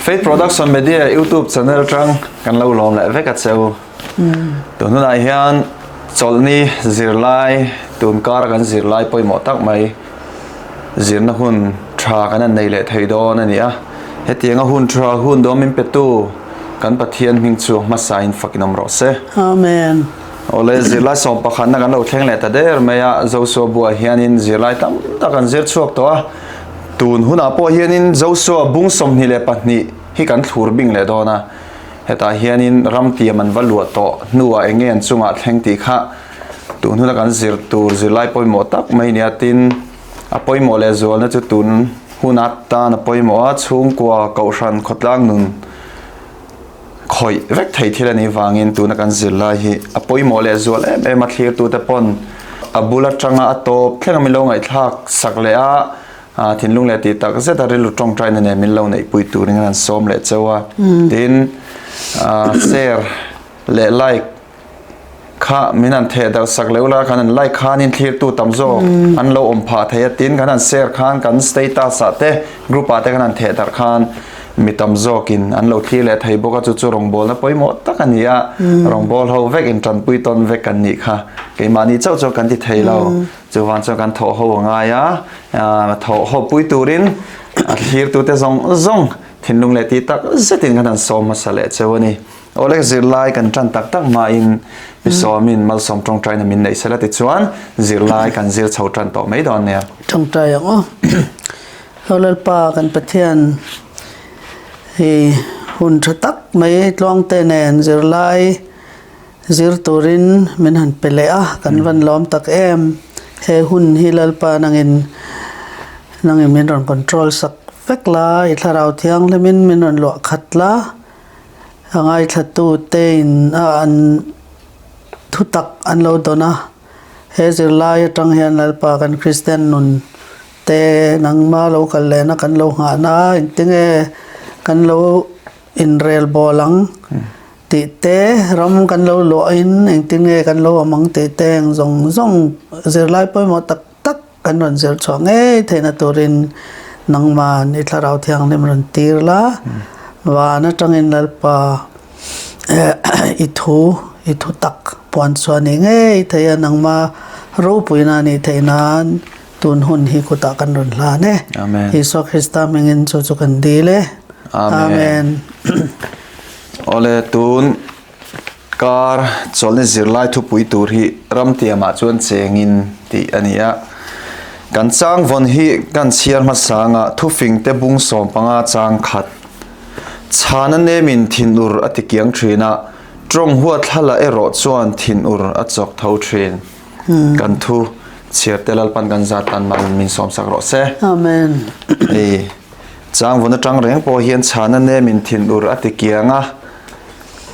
Faith Production Media YouTube channel atang kan lo lawm leh vek a che u. Tun hunah hian chawlhni zirlai tun kara kan zirlai pawimawh tak mai zirna hun tha kan han nei leh thei dawn a ni a. Hetianga hun tha hun dawn min petu kan Pathian hming chu hmasa in fakin awm rawh se. Amen. Awle zirlai sawm pakhatna kan lo thleng leh ta der mai a, Joshua buah hianin zirlai tam tak an zir chhuak tawh a. Tun hunah pawh hianin Joshua bung 22 hi kan thlur bing leh dawn a. Hetah hianin ram tiam an va luah tawh hnuah eng nge an chungah thleng tih kha tun huna kan zir tur zirlai pawimawh tak mai nia tin a pawimawh leh zualna chu tun hun atan a pawimawh a, chhungkua kohhran khawtlang nun khawih vek thei thil a nih vangin tuna kan zirlai hi a pawimawh leh zual em em a thlirtute pawn a bul atanga a tawp thleng a min lo ngaihthlak sak leh a thinlung leh tih tak zet a rilru tawngtaina nen min lo neihpui turin an sawm leh cheu a tin share leh like Kha min han theh darh sak leuh la, kan han like khanin thlirtu tam zawk an lo awm phah thei a, tin kan han share khan kan status ah te group ah te kan han theh darh khan mi tam zawkin an lo thlir leh thei bawk a, chu chu rawngbawlna pawimawh tak a ni a, rawngbâwl ho vek intanpui tawn vek kan nih kha, keimahni chauh chuan kan ti thei lo, chuvang chuan kan thawh ho a ngai a, thawh ho pui turin a thlirtute zawng zawng thinlung leh tih tak zetin kan han sawm hmasa leh cheu a ni. Awle zirlai kan tan tak tak hmain Pi Sawmin Malsawm tawngtaina min neih sela tichuan zirlai kan zir chho tan tawh mai dawn nia. Tawngtai ang aw. Aw Lalpa kan Pathian hi hun tha tak mai tluangte nen zirlai zir turin min han pe leh a, kan van lawm tak em. He hun hi Lalpa nangin nangin min rawn control sak vek la, i thlarau thianghlimin min rawn luah khat la. A ngaithlatute in a an thutak an lo dawn a, he zirlai atang hian Lalpa kan Kristian nun te nangma lo kal lehna kan lo nghahna engtinge kan lo inrel bawl ang tih te, ram kan lo luahin engtinge kan lo awm ang tih te eng zawng zawng zirlai pawimawh tak tak Kan rawn zir chhuah ngei theihna turin nangman i Thlarau Thianghlim rawn tir la, van atangin Lalpa i thu, i thu tak puan chhuah ni ngei thei a, nangma ropuina a nih theih nan tun hun hi kutah kan rawn hlan e. Amen. Isua Krista hmingin chu chu kan dil e. Amen. Awle tun Kar chawlhni zirlai thupui tur hi ramtiamah chuan chengin tih a ni a. Kan chang vawn hi kan chhiar hmasanga thufingte bung 15 chang khat. Chhana nemin thinur a tikiang thin a, tawng huathlala erawh chuan thinur a chawk tho thin. Kan thu chhiarte Lalpan kan zat tan mal min sawmsak rawh se. Amen. Hei chang vawn atang reng pawh hian chhana nemin thinur a tikiang a.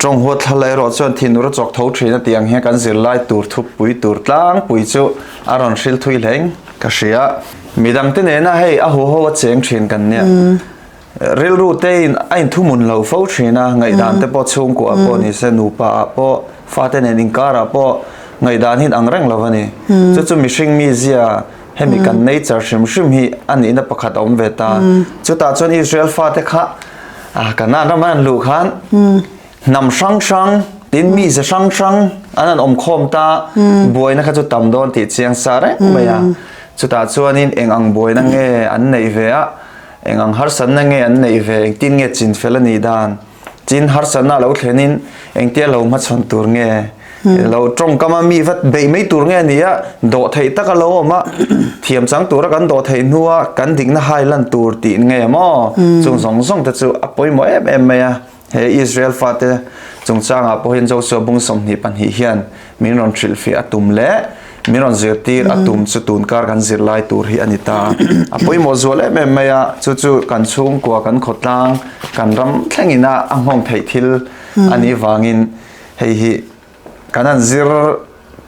Tawng huat thla erawh chuan thinur a chawk tho thin a tih ang hian kan zirlai tur thupui tur tlangpui chu a rawn hril thui hleng ka hria. Midangte nena hei a huho a cheng thin kan nia. Rilru te in a inthumun lo fo thin a, ngaihdan te pawh chhungkua ah pawh nise nupa ah pawh fate nen inkar ah pawh ngaihdan hi an ang reng lo a ni. Chu chu mihring mizia hemi kan nature hrim hrim hi a nihna pakhat a awm ve ta. Chutah chuan Israel fate kha Kanaan rama an luh khan hnam hrang hrang tin mi ze hrang hrang an an awm khawm ta buaina kha chu tam dawn tih chiang sa reng mai a. Chutah chuanin eng ang buaina nge an neih ve a, eng ang harsatna nge an neih ve, engtin nge chinfel a nih dan. Tin, harsatna a lo thlenin engtia lo hmachhawn tur nge? Lo tawngkama mi va beih mai tur nge a ni a, dawh theih tak a lo awm a, thiam chang tura kan dawh theih hnua kan dikna hai lan tur tih nge maw? Chung zawng zawng te chu a pawimawh em em mai a. He Israel fate chungchangah pawh hian Joshua bung 22 hian Min rawn hrilhfiah a tum leh min rawn zirtir a tum chu tunkar kan zirlai tur hi a ni ta. A pawimawh zual em em mai a, chu chu kan chhungkua, kan khawtlang, kan ram thlengin a a nghawng theih thil a nih vangin hei hi kan han zir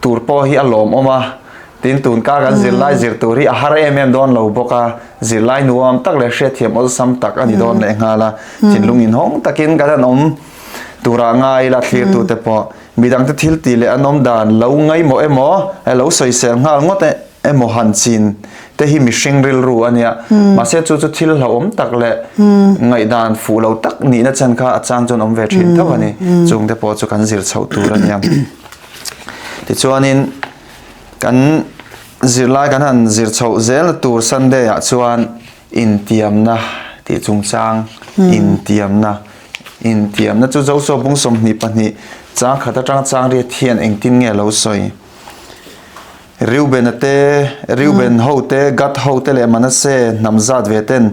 tur pawh hi a lawmawm a, tin tunkar kan zirlai zir tur hi a har em em dawn lo bawk a, zirlai nuam tak leh hriatthiam awlsam tak a ni dawn lehnghal a, thinlung inhawng takin kan han awm turah ngai ila thlirtute pawh. Midangte thil tih leh an awm dan lo ngaimawh emaw, lo sawisel nghal ngawt emaw han chin te hi mihring rilru a nia. Mahse chu chu thil hlauhawm tak leh ngaihdan fuh lo tak nihna chan kha a chang chuan awm ve thin tho a ni. Chungte pawh chu kan zir chhoh tur a nia. Tichuanin kan zirlai kan han zir chhoh zelna tur Sunday ah chuan intiamna tih chungchang intiamna intiamna chu Joshua bung 22 chang khat atanga chang riat hian engtin nge a lo sawi? Reuben-a te, Reuben ho te, Gad ho te leh Manasseh hnam zat ve ten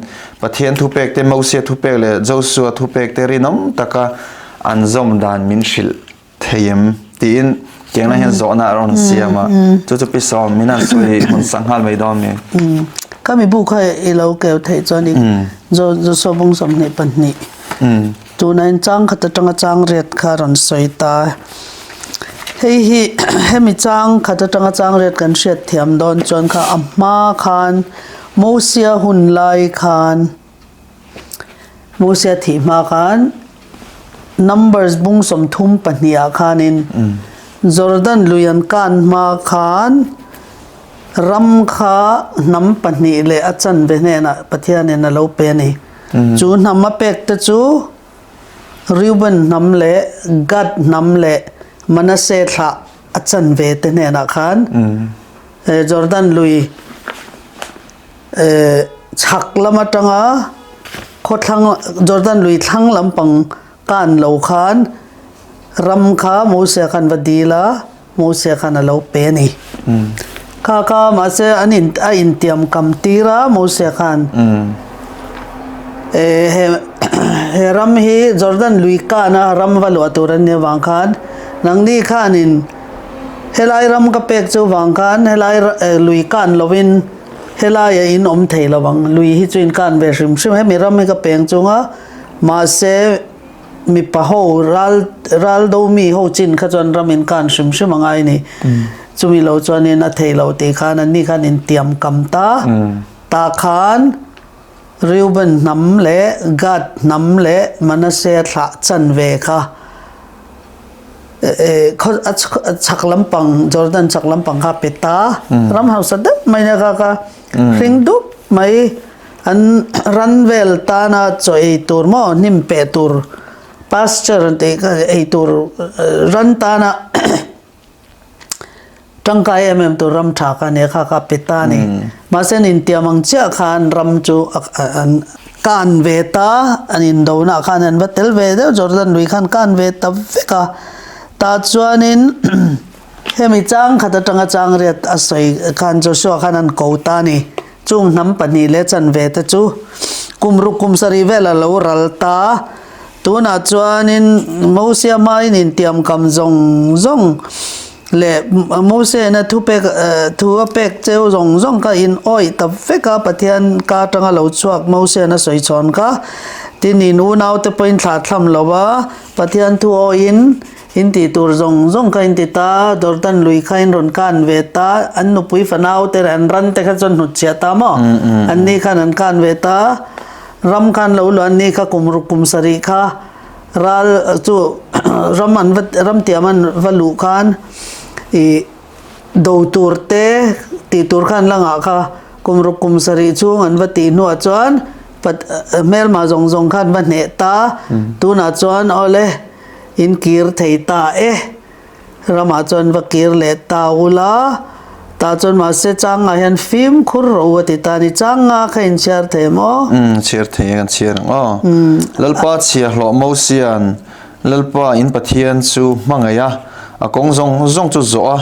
Pathian thupek te, Mosia thupek leh Joshua thupek te rinawm taka an zawm dan min hrilh thei em? tiin tiangna hian zawhna a rawn siam a, chu chu pi sawm min han sawi hmun sak nghal mai dawn mi. Ka mi bu kha i lo keu theih chuan i Joshua bung 22 Tuna in chang khat atanga chang riat kha rawn sawi ta. Hei hi hemi chang khat atanga chang riat kan hriat thiam dawn chuan kha a hma khan Mosia hun lai khan Mosia thih hma khan Numbers bung 32 ah khanin Jordan lui an kan hma khan ram kha hnam pahnih leh a chanve hnenah Pathianin a lo pe a ni. Chu hnam a pek te chu Reuben hnam leh Gad hnam leh Manasseh thlah a chanve te hnenah khan Jordan lui chhak lam atanga khawthlang Jordan lui thlang lampang kan lo khan ram kha Moses khan va dil a. Moses khan a lo pe a ni. Kha kha mahse an in a intiam kam tir a Moses khan eh he he ram hi Jordan lui kana ram va luah tur an nih avang khan nangni khanin helai ram ka pek chu vang khan helai lui kan lovin helaiah in awm thei lovang lui hi chu in kan ve hrim hrim hemi ram hi ka peng chunga mahse Mipa ho ral ral do mi ho chin kha chuan ram in kan hrim hrim a ngai ni. Chumi lo chuanin a thei lo tih khan anni khan intiam kam ta. Tah khan Reuben hnam leh Gad hnam leh Manasseh thlah chanve kha a chhak lampang Jordan chhak lampang kha pe ta. Ram hausa deuh mai nia kha kha hring dup mai. An ran vel tana chaw ei tur maw hnim peh tur pasture an tih kha ei tur ran tana tangkai em em tur ram tha kha nia kha kha pe ta a ni. Mahse an intiam ang chiah khan ram chu an kan ve ta an indona khan an va tel ve deuh Jordan lui khan kan ve ta vek a tah chuanin hemi chang khat atanga chang riat a sawi khan Joshua khan an ko ta a ni. Chung hnam pahnih leh chanve te chu kum ruk kum sarih vel a lo ral ta. Tunah chuanin Mosia hmain intiamkam zawng zawng leh Mosena thupek thu a pek cheu zawng zawng kha in awih ta vek a, Pathian ka atanga lo chhuak Mosena sawi chhawn kha. Tin, in unaute pawhin thlahthlam lo a, Pathian thu awihin In tih tur zawng zawng kha in ti ta, Jordan lui kha in rawn kan ve ta, an nupui fanau te leh an ran te kha chuan hnut chhiah ta maw? An ni khan an kan ve ta, ram khan lo luah an ni kha kum ruk kum sarih kha ral chu ram an va ram tiam an va luh khan ih do tur te tih tur khan la ngah kha kum ruk kum sarih chhung an va tih hnuah chuan hmelma zawng zawng khan va hneh ta, tunah chuan awle. In kir thei ta e. Ramah chuan va kir leh ta ula, tah chuan mahse changah hian fimkhur rawh u a ti ta a ni. Changa kha in chhiar thei maw? Umm, chhiar thei e, kan chhiar ang aw. Lalpa chhiahhlawh Mosia'n Lalpa in Pathian chu hmangaih a, a kawng zawng zawng chu zawh a,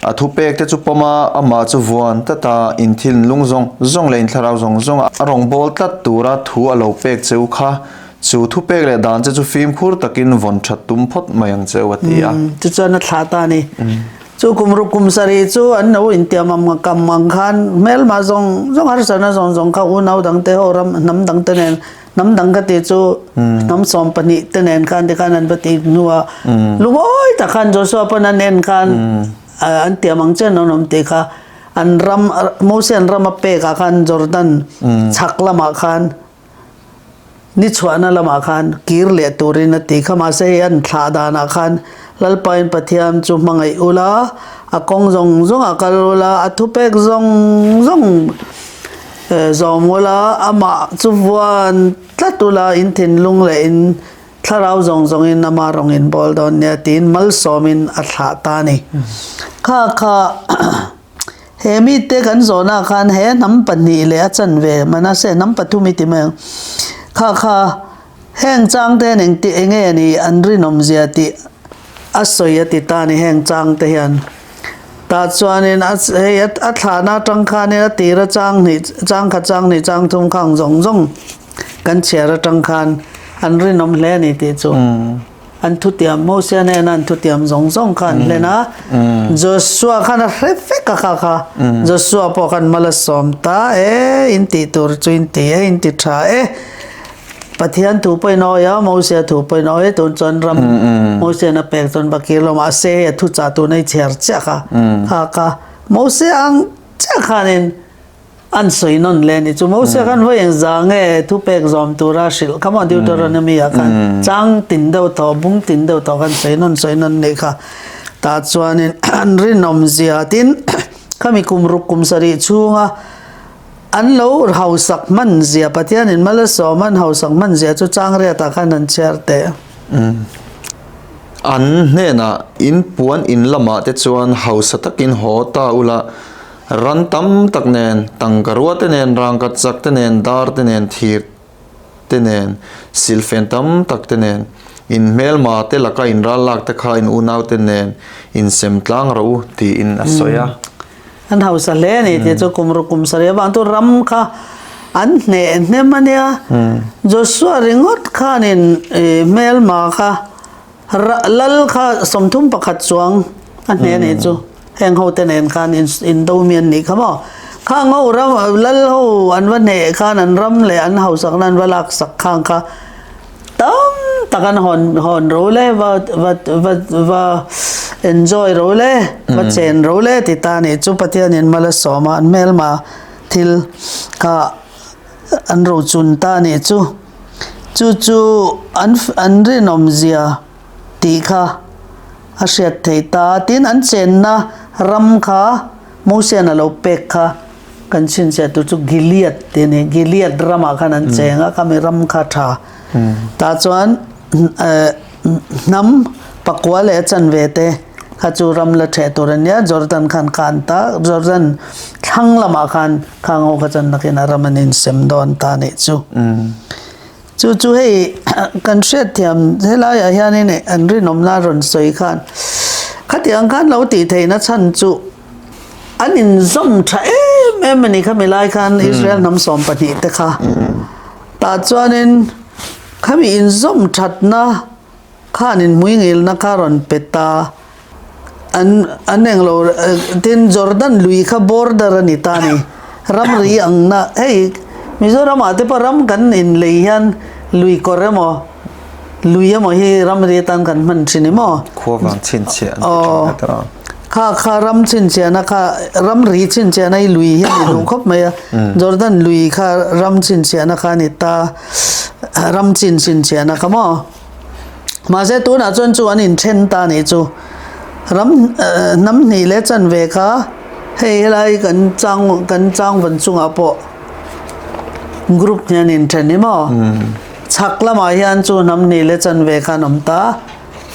a thupek te chu pawm a, amah chu vuan tlat a, in thinlung zawng zawng leh in thlarau zawng zawng a rawngbâwl tlat tura thu a lo pek che u kha Chu thupek leh dan che chu fimkhur takin vawn that tum phawt mai ang che u a ti a. Tichuan a thlah ta a ni. Chu kum ruk kum sarih chu an lo intiam ang kam ang khan hmelma zawng zawng harsatna zawng zawng kha unau dangte ho ram hnam dangte nen hnam dang ka tih chu hnam 12 te nen khan tikhan an va tih hnuah lungawi tak khan Joshua pawn an en khan an tiam ang chian an awm tih kha an ram Moses-an ram a pekah khan Jordan chhak lamah khan Ni chhuahna lamah khan kir leh turin a ti kha. Mahse hei an thlah danah khan Lalpain Pathian chu hmangaih ula, a kawng zawng zawngah kal ula, a thupek zawng zawng. Zawm ula, amah chu vuan tlat ula, in thinlung leh in thlarau zawng zawngin ama rawng in bawl dawn nia tiin malsawmin a thlah ta a ni. Kha kha he mite kan zawhna khan he hnam pahnih leh a chanve Manasseh hnam pathum i ti mai ang. Kha kha heng changte hian engti enge a nih an rinawmzia tih a sawi a ti ta a ni heng changte hian. Tah chuanin a hei a thlahna atang khanin a tir a chang hnih chang khat chang hnih chang thum khang zawng zawng kan chhiar atang khan an rinawm hle a ni tih chu an thutiam Mosia hnena an thutiam zawng zawng kha an hlen a Joshua khan a hre vek a kha kha Joshua pawh khan mal a sawm ta e in tih tur chu in ti e in ti tha e Pathian thu pawhin a awih a, Mosia thu pawhin a awih a, tun chuan ram Mosia'n a pek chuan va kir lo mahse hei a thuchah tuna i chhiar chiah kha kha kha Mosia ang chiah khanin an sawi nawn leh a ni. Chu Mosia khan vawi eng za nge thupek zawm tura hrilh kha maw Deuteronomy ah khan chang tin deuh tawh bung tin deuh tawh khan sawi nawn sawi nawn nih kha. Tah chuanin an rinawm zia tin khami kum ruk kum sarih chhunga An lo hausak hman zia, Pathianin mal a sawm an hausak hman zia chu Changriatah khan an chhiar teh. An hnenah in puan in lamah te chuan hausa takin haw ta ula, ran tam tak nen, tangka rua te nen, rangka chak te nen, dar te nen, thir te nen, silfen tam tak te nen, in hmelma te laka in ral lak te kha in unau te nen insem tlang rawh u, tiin a sawi a. An hausa hle a ni tih chu kum ruk kum sarih avang chu ram kha an hneh hnem a nia. Joshua ringawt khanin hmelma kha lal kha 31 chuang a hneh a nih chu. Heng ho te nen khan indo mi an nih kha maw. Khang ho ram lal ho an va hneh khan an ram leh an hausakna an va laksak khang kha Tam tak an hawn hawn ro le va va va va enjoy ro le va chen ro le ti ta nih chu Pathianin mal a sawm a an hmelma thil kha an ro chun ta nih chu chu chu an an rinawm zia tih kha a hriat theih ta tin an chenna ram kha Mosian a lo pek kha Kan chhinchhiah tur chu Gilead tih a ni. Gilead ramah khan an cheng a, khami ram kha tha. Tah chuan hnam pakua leh a chanve te kha chu ram la theh tur a nia, Jordan khan khan ta, Jordan thlang lamah khan khang ho kha chuan nakin a ram an insem dawn ta nih chu. Chu chu hei kan hriatthiam helaiah hianin an rinawmna rawn sawi khan khatiang khan lo tih theihna chhan chu An inzawm tha em em a ni khami lai khan Israel hnam 12 te kha. Tah chuanin khami inzawm thatna khan inhmuingilna kha rawn pe ta. An an englo tin Jordan lui kha border a ni ta a ni. Ramri angna hei Mizoramah te pawh ram kan inlei hian lui kawr emaw Lui emaw hi ramri atan kan hman thin i maw? Khua vang chhinchhiah an ti thin a tawh. Kha kha ram chhinchhiahna kha ramri chhinchhiahna hi lui hi a ni duh khawp mai a. Jordan lui kha ram chhinchhiahna kha a ni ta, ram chin chhinchhiahna kha maw? Mahse tunah chuan chu an inthen ta nih chu. Ram hnam hnih leh chanve kha hei helai kan chang kan changvawn chungah pawh group hian inthen i maw? Chhak lamah hian chu hnam hnih leh chanve khan awm ta,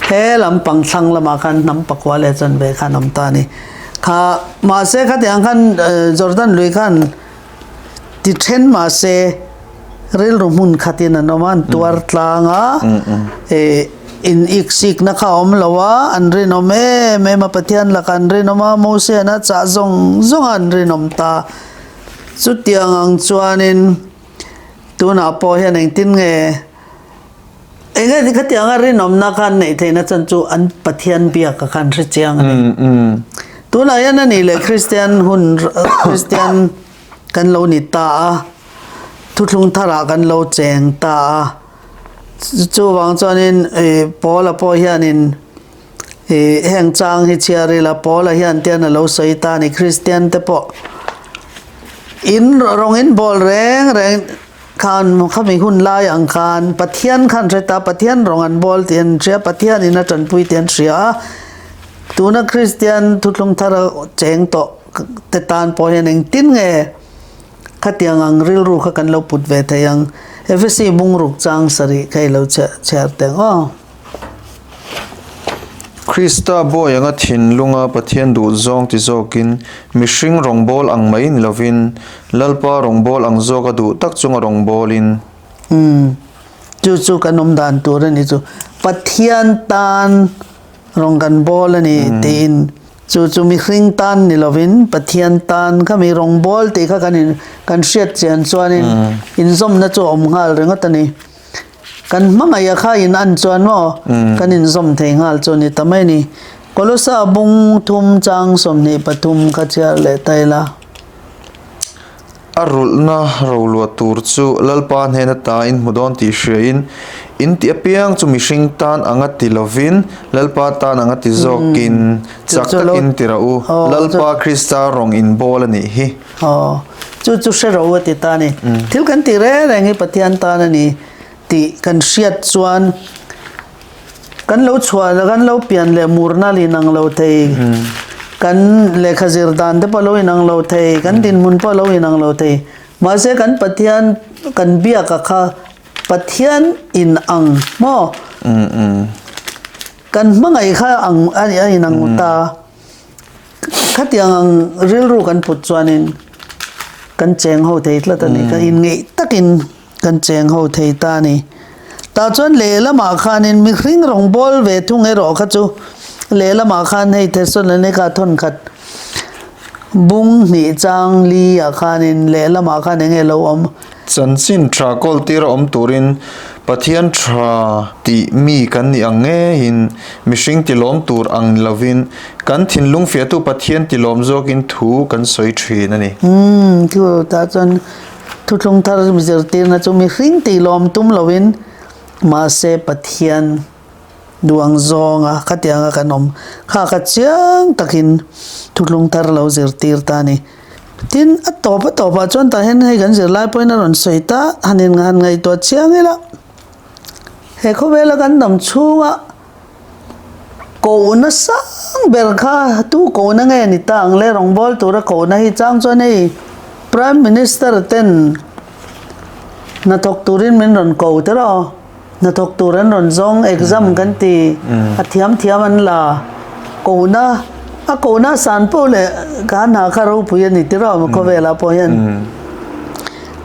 he lampang thlang lamah khan hnam pakua leh chanve khan awm ta a ni. Kha mahse khatiang khan Jordan lui khan ti then mahse rilru hmun khatin an awm a, an tuar tlang a, eh in iksikna kha a awm lo a, an rinawm em em a, Pathian lakah an rinawm a, Mosian a chah zawng zawng a an rinawm ta. Chutiang ang chuanin. Tunah pawh hian engtin nge eng nge khatianga rinawmna khan neih theihna chan chu an Pathian biak a khan hre chiang a ni. Tunah hian a nih leh Kristian hun Kristian kan lo ni ta a, thuthlung tharah kan lo cheng ta a. Chuvang chuanin Paula pawh hianin heng chang hi chhiar ila Paula hian tian a lo sawi ta a ni Kristian te pawh In rawng in bawl reng reng khan khami hun lai ang khan Pathian khan hre ta Pathian rawng an bawl tih an hria Pathian in a tanpui tih an hria a tuna Kristian thuthlung thar a cheng tawh te tan pawh hian engtin nge. Khatiang ang rilru kha kan lo put ve thei ang. Efesi bungruk chang sarih kha i lo chhiar teh ang aw. Krista bawi anga thinlunga Pathian duh zawng ti zawkin mihring rawngbâwl ang mai ni lovin, Lalpa rawngbâwl ang zawka duh tak chunga rawngbâwlin. Umm, chu chu kan awm dan tur a ni chu. Pathian tan rawng kan bâwl a ni tiin chu chu mihring tan ni lovin Pathian tan kha mi rawngbâwl tih kha kan in kan hriat chian chuanin inzawmna chu a awm nghal ringawt a ni. Kan hmangaih a kha in an chuan maw kan inzawm thei nghal chu ni ta mai ni. Kolosa bung thum chang 23 kha chhiar leh ta ila. A rulhna roluah tur chu Lalpa hnen ata in hmu dawn tih hriain, in tih apiang chu mihring tan anga ti lovin Lalpa tan anga ti zawkin chak takin ti rawh u, Lalpa Krista rawng in bawl a nih hi. Aw, chu chu hre ro a ti ta a ni. Thil kan tih reng reng hi Pathian tan a ni tih kan hriat chuan kan lo chhuah leh kan lo pian leh murna la inang lo thei, kan lehkha zir dan te pawh lo inang lo thei, kan dinhmun pawh lo inang lo thei. Mahse kan Pathian kan biak a kha Pathian inang maw? Kan hmangaih kha ang a inang ta. Khatiang ang rilru kan put chuanin kan cheng ho thei tlat a ni. Ka inngeih takin kan cheng ho thei ta a ni. Tah chuan lehlamah khanin mihring rawngbâwl ve thung erawh kha chu lehlamah khan hei Thesalonika thawnkhat bung hnih chang li ah khanin lehlamah khan eng nge lo awm? Chanchin tha kawltir a awm turin Pathian tha tih mi kan nih ang ngeiin mihring tilawm tur ang ni lovin kan thinlung fiahtu Pathian tilawm zawkin thu kan sawi thin a ni. Umm, chu tah chuan thuthlung thar zirtirna chu mihring tilawm tum lovin mahse Pathian duang zawnga khatianga kan awm kha kha chiang takin thuthlung thar lo zirtir ta a ni. Tin, a tawp a tawpah chuan tah hian hei kan zirlai pawhin a rawn sawi ta, han in han ngaihtuah chiang ila, he khawvela kan dam chhunga kohna sang ber kha tu kohna nge ni ta ang le rawngbâwl tura kohna hi chang chuan hei Prime Minister ten hnathawk turin min rawn ko te rawh. Hnathawk tur an rawn zawng, exam kan ti, a thiam thiam an la, kohna, a kohna san pawh leh ka hna kha ropui a ni tir a, khawvelah pawh hian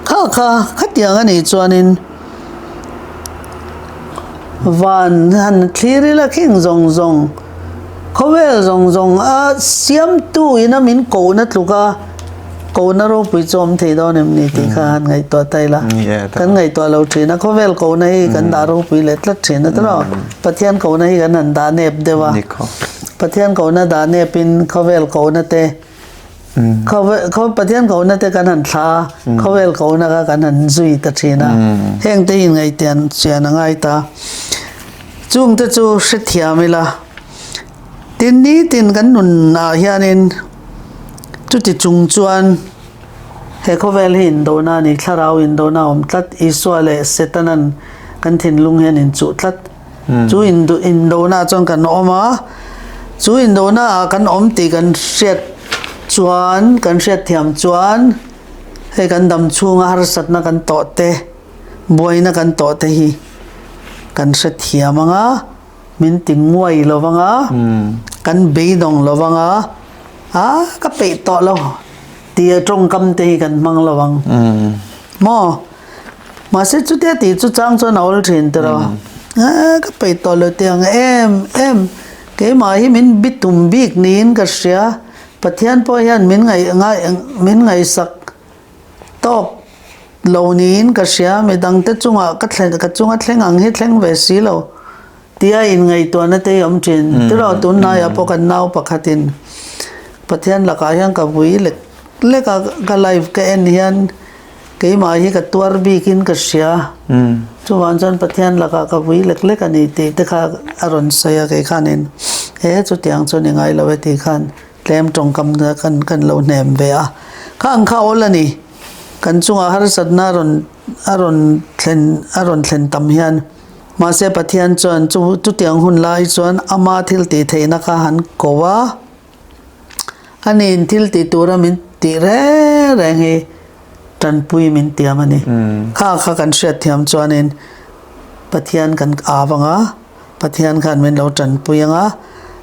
kha kha khatiang a nih chuanin van han thlir ila khing zawng zawng, khawvel zawng zawng a siamtu ina min kohna tluk a. Kohna ropui chu awm thei dawn em ni tih kha han ngaihtuah ta ila. Kan ngaihtuah lo thin a, khawvel kohna hi kan dah ropui leh tlat thin a tiraw? Pathian kohna hi kan han dah nep deuh a. Pathian kohna dah nepin khawvel kohna te, Pathian kohna te kan han thla a, khawvel kohna kha kan han zui ta thin a. Heng te hi ngaihtian chian a ngai ta. Chungte chu hrethiam ila. Tin nitin kan nunah hianin chuti chung chuan he khawvel hi indona a ni, thlarau indona a awm tlat, Isua leh Setanan kan thinlung hian inchuh tlat. Chu indona ah chuan kan awm a, chu indona ah kan awm tih kan hriat chuan, kan hriatthiam chuan hei kan dam chhunga harsatna kan tawh te, buaina kan tawh te hi kan hrethiam ang a. Min ti nguai lo vang a, kan beidawng lo vang a, a ka peih tawh lo tia tawngkam te hi kan hmang lo vang maw? Mahse chutia tih chu chang chuan a awl thin tiraw? A ka peih tawh lo tih ang em em keimah hi min bitum bik niin ka hria, Pathian pawh hian min ngaih min ngaihsak tawk Lo niin ka hria, midangte chungah ka thlen ka chunga thleng ang hi thleng ve si lo tia inngaihtuahna te hi awm thin. Tiraw tunlaiah pawh kan nau pakhatin Pathian lakah hian ka vui lek lek a, ka life ka en hian keimah hi ka tuar bikin ka hria. Chuvang chuan Pathian lakah ka vui lek lek a ni tih te kha a rawn sawi a kei khanin he chutiang chu ni ngai lo e tih khan Tlem tawngkam kan kan lo hnem ve a, kha ang kha awl a ni. Kan chungah harsatna a rawn a rawn thlen a rawn thlen tam hian mahse Pathian chuan chu chutiang hun lai chuan ama thil tih theihna kha han ko a, aniin thil tih tura min tih reng reng hi. Tanpui min tiam a ni. Kha kha kan hriatthiam chuanin Pathian kan av ang a, Pathian khan min lo tanpui ang a,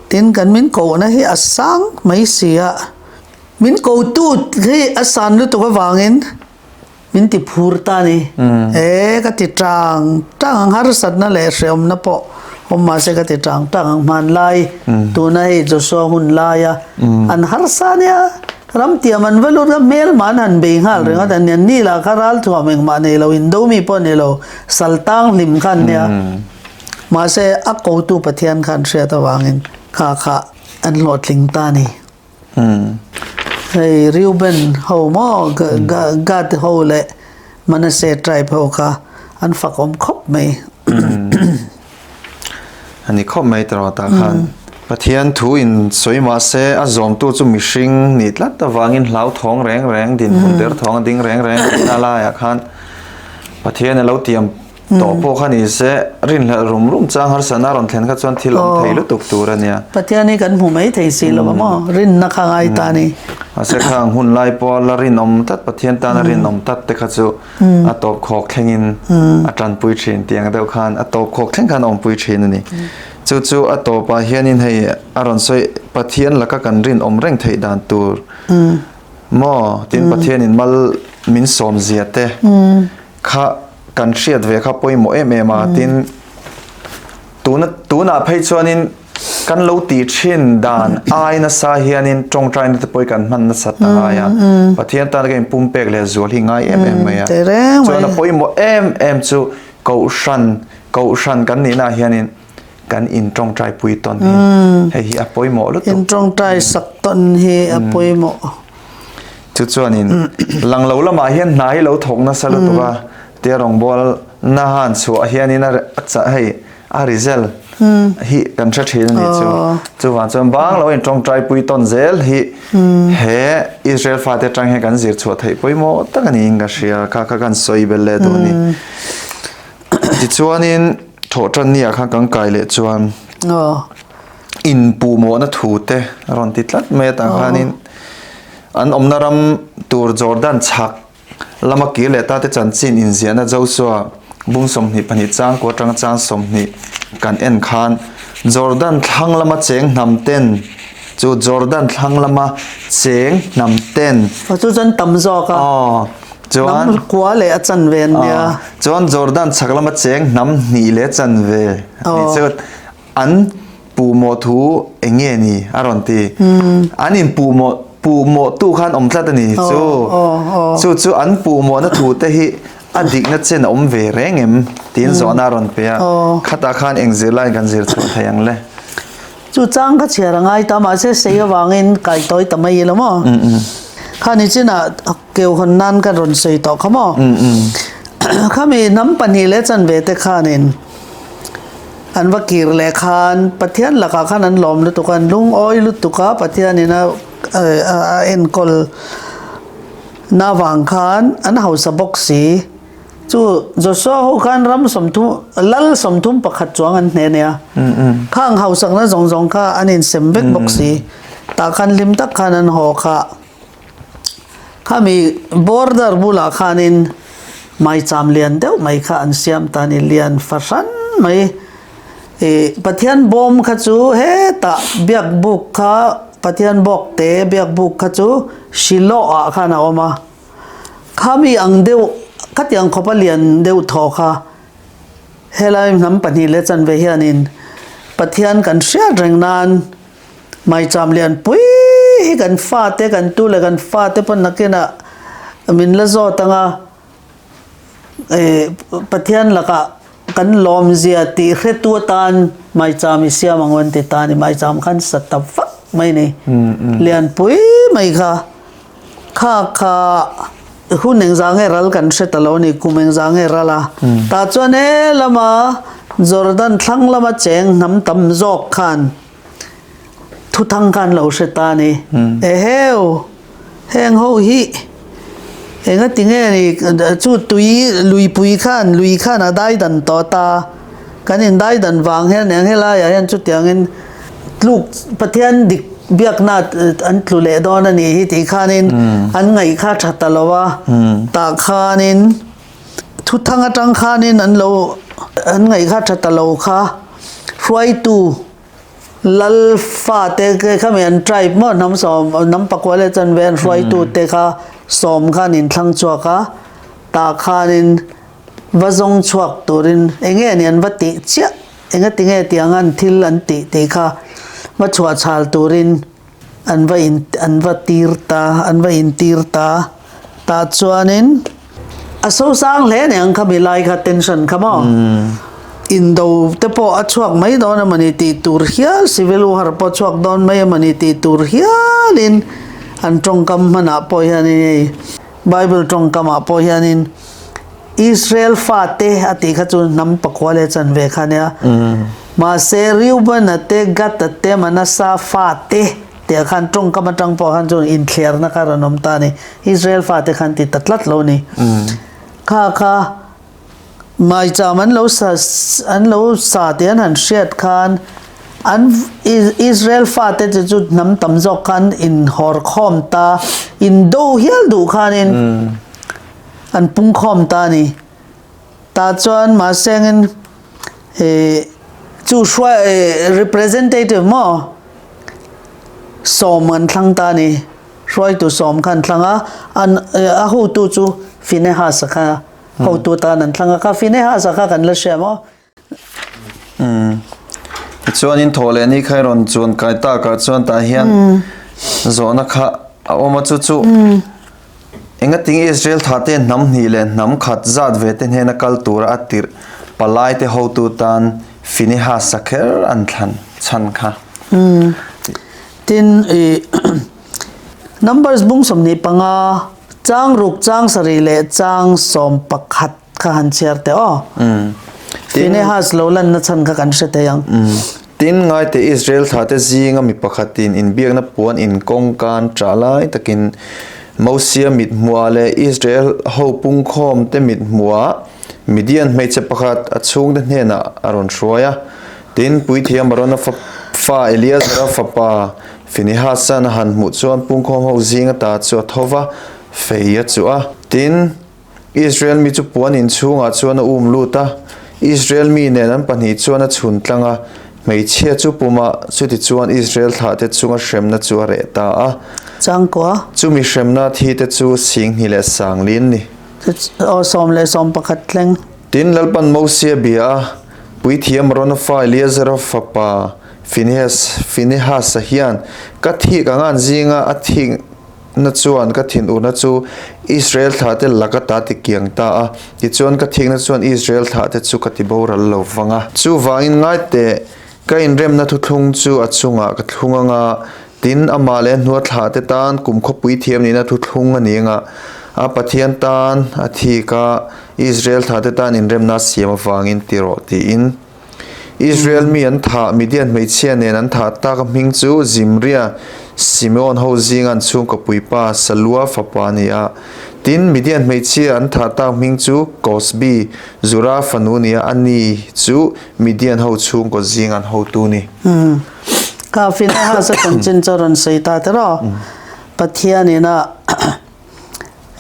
tin kan min kohna hi a sang mai si a, min kotu hi a san lutuk avangin min ti phur ta a ni. E ka ti tang tang ang harsatna leh hrehawmna pawh awm mahse ka ti tang tang ang hmanlai tuna hei Joshua hun laia an harsa nia. Ramtiam an va lut a, hmelma an han bei nghal reng a, dan hian ni lah kha ralthuam engmah nei lo, indo mi pawh nei lo, sal tang hlim kha an nia. Mahse, a kotu Pathian kha an hriat avangin kha kha an hlawhtling ta a ni. Hei Reuben ho maw, Gad ho leh Manasseh tribe ho kha an fakawm khawp mai. A ni khawp mai tawh tah khan. Pathian thu in sawi mah se a zawmtu chu mihring nih tlat avangin hlauthawng reng reng dinhmun derthawng a ding reng reng tihna laiah khan Pathian a lo tiam tawh pawh kha ni se rinhlelh rum rum chang harsatna a rawn thlen kha chuan thil awm thei lutuk tur a nia. Pathian hi kan hmu mai thei si lo va maw? Rinna kha ngai ta a ni. Mahse khang hun lai pawha la rinawm tlat Pathian tana rinawm tlat te kha chu a tawp khawk thlengin a tanpui thin tih ang deuh khan a tawp khawk thleng khan a awmpui thin a ni. Chu chu a tawpah hianin hei a rawn sawi Pathian laka kan rinawm reng theih dan tur maw tin Pathianin mal min sawm zia te kha kan hriat ve kha pawimawh em em a tin tuna tunah phei chuanin Kan lo tih thin dan ai nasa hianin tawngtaina te pawh hi kan hman nasat a ngai a, Pathian tana kan inpumpek leh zual hi ngai em em mai a. Chuan a pawimawh em em chu Kohhran, Kohhran kan nihna ah hianin kan intawngtai pui tawn hi hei hi a pawimawh lutuk. Intawngtai sak tawn hi a pawimawh. Chu chuanin lang lo lamah hian hna hi lo thawk nasa lutuk a, tia rawngbawlna han chhuah hianin a chah hei A result hi kan hre thin a nih chu. Chuvang chuan bang lo in tawngtai pui tawn zel hi he Israel fate atang hian kan zir chhuah theih pawimawh tak a niin ka hria. Kha kha kan sawi belh leh duh a ni. Tichuanin thawhtan ni ah khan kan kai leh chuan inpuhmawhna thu te a rawn ti tlat mai a tah khanin an awmna ram tur Jordan chhak Lama kir leh tate chanchin inziahna Joshua bung 22 chang kua atanga chang 20 kan en khan Jordan thlang lama cheng hnam ten chu Jordan thlang lama cheng hnam ten Aw chu chuan tam zawk a. Aw chuan Hnam kua leh a chanve an nia. Aw chuan Jordan chhak lama cheng hnam hnih leh chanve a nih chu. An puhmawh thu eng nge ni a rawn ti. An in puhmawh puhmawh tu khan awm tlat a ni chu. Chu chu an puhmawhna thu te hi a dikna chen a awm ve reng em tiin zawhna a rawn pe a. Khatah khan eng zirlaiin kan zir chhuah thei ang le. Chu chang kha chhiar a ngai ta mahse sei avangin kai tawi ta mai ila maw. Khani chinah keu hawn nan ka rawn sawi tawh kha maw. Khami hnam pahnih leh chanve te khanin. An va kir leh khan Pathian lakah khan an lawm lutuk a, an lungawi lutuk a, Pathianin a a enkawl na vang khan an hausa bawk si. Chu Joshua ho khan ram sawmthum lal sawmthum pakhat chuang an hne nia. Khang hausakna zawng zawng kha an insem vek bawk si. Tah khan hlim tak khan an haw kha. Khami border bulah khanin maicham lian deuh mai kha an siam ta a ni, lian fahran mai. Ih Pathian bawm kha chu hetah biakbuk kha Pathian bawk te biakbuk kha chu Shiloh ah khan a awm a. Khami ang deuh khatiang khawpa lian deuh thaw kha helai hnam pahnih leh chanve hianin Pathian kan hriat reng nan Maicham lian pui hi kan fate kan tu leh kan fate pawn nakinah min la zawt ang a, eh Pathian lakah kan lawm zia tih hretu atan maicham i siam ang u an ti ta a ni. Maicham khan sa ta vak mai a ni. Lian pui mai kha kha kha hun engzah nge ral kan hre ta lo a ni, kum engzah nge ral a. Tah chuan he lama Jordan thlang lama cheng hnam tam zawk khan Thuthang khan lo hre ta ni. Eheu! Heng ho hi enga ti nge ni chu tui luipui khan lui khan a dai dan tawh ta. Kan in dai dan vang hian eng helaiah hian chutiangin tluk Pathian dik. biakna an tlu leh dawn a nih hi tih khanin an ngaih kha tha ta lo a, tah khanin thuthang atang khanin an lo an ngaih kha tha ta lo kha hruaitu Lal fate khami an tribe maw hnam sawm hnam pakua leh chanve an hruaitu te kha sawm khan in thlang chhuak a tah khanin va zawng chhuak turin eng nge ni an va tih chiah eng ati nge tiang an thil an tih tih kha va chhuah chhal turin an va in an va tir ta an va in tir ta tah chuanin a sosang hle aniang khami lai kha tension kha maw indo te pawh a chhuak mai dawn emawni tih tur hial civil war pawh a chhuak dawn mai emawni tih tur hialin an tawngkam hmanah pawh hianin hei bible tawngkamah pawh hianin Israel fate a tih kha chu hnam pakua leh chanve kha ania mahse Reuben-a te Gad-a te Manasseh fate Tiah khan tawngkam atang pawh khan chuan inthliarna kha rawn awm ta a ni. Israel fate khan ti ta tlat lo a ni. Kha kha maicham an lo sa an lo sa tih an han hriat khan an Israel fate chu chu hnam tam zawk khan inhawr khawm ta, indo hial duh khanin an pung khawm ta a ni. Tah chuan mahsengin ih chu hruai ih representative maw sawm an thlang ta a ni. Hruaitu sawm kha an thlang a, an a hotu chu Finehas-a kha hotu atan an thlang a, kha Finehas-a kha kan la hria maw? Umm tichuanin thawh leh ni kha i rawn chuan kai takah chuan tah hian zawhna kha a awm a chu chu Engatinge Israel thahte hnam hnih leh hnam khat zat ve te hnena kal tura a tirh palaite hotu tan Finehas-a kher an thlan chhan kha? Tin, i Numbers bung 25, chang ruk, chang sarih leh chang 11 kha han chhiar teh aw. Finehas lo lanna chhan kha kan hre thei ang. Tin, ngaite Israel thlate zinga mi pakhatin inbiakna puan inkawng kan ṭah lai takin Mosia mithmuah leh Israel ho pungkhawmte mithmuah Midian hmeichhe pakhat a chhungte hnenah a rawn hruai a. Tin, Puithiam Arona fa Eleazara fapa Finehas-a'n a han hmuh chuan pungkhawm ho zinga ta chu a tho va, fei a chuh a. Tin, Israel mi chu puan in chhungah chuan a um lut a, Israel mi nen an pahnih chuan a chhun tlang a, hmeichhia chu pumah chutichuan Israel thlahte chunga hremna chu a reh ta a. Changkua. Chumi hremna thite chu Singhni leh Sanglin ni. Aw 11 thleng. Tin, Lalpan Mosia bia a, Puithiam Arona fa Eleazara fapa Finehas, Finehas-a hian ka thik anga an zinga a thik Na chuan ka thinurna chu Israel thlahte laka ta ti kiang ta a, tichuan ka thikna chuan Israel thlahte chu ka ti boral lo vang a. Chuvangin ngai teh, ka inremna thuthlung chu a chungah ka thlung ang a, tin, amah leh a hnua thlahte tan kum khawpui thiam nihna thuthlung a ni ang a, a Pathian tan a thik a, Israel thlahte tan inremna a siam avangin ti rawh, tiin. Israel mi an thah, Midian hmeichhia nen an thah tak a hming chu Zimria, Simeon ho zinga an chhungkaw puipa Salua fapa a ni a. Tin, Midian hmeichhia an thah tak hming chu Kosbi, Zura fanu a ni a, ani chu Midian ho chhungkaw zinga an hotu a ni. Ka Finehas-a chanchin chu a rawn sawi ta tiraw? Pathianin a.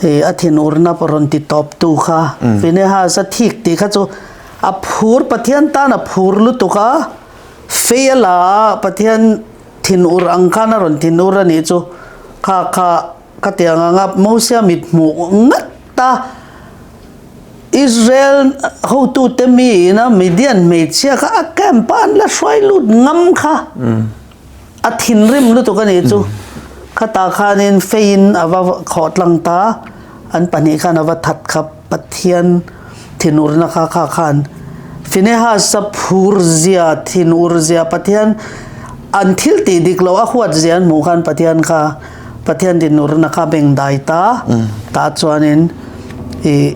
Hei a thinurna pawh rawn ti tawp tu kha Finehas a thik tih kha chu a phur Pathian tan a phur lutuk a, fei a la a Pathian thinur ang khan a rawn thinur a nih chu kha kha ka ti ang ang a Mosia mit hmuh ngat a Israel hotute mi ina Midian hmeichhia kha a camp a an la hruai lut ngam kha. A thinrim lutuk a nih chu. Khatah khanin feiin a va khawh tlang ta, an pahnih khan a va that kha Pathian thinurna kha kha khan Finehas-a phur zia, thinur zia Pathian an thil tih dik loh a huat zia an hmuh khan Pathian kha Pathian thinurna kha beng dai ta, tah chuanin ih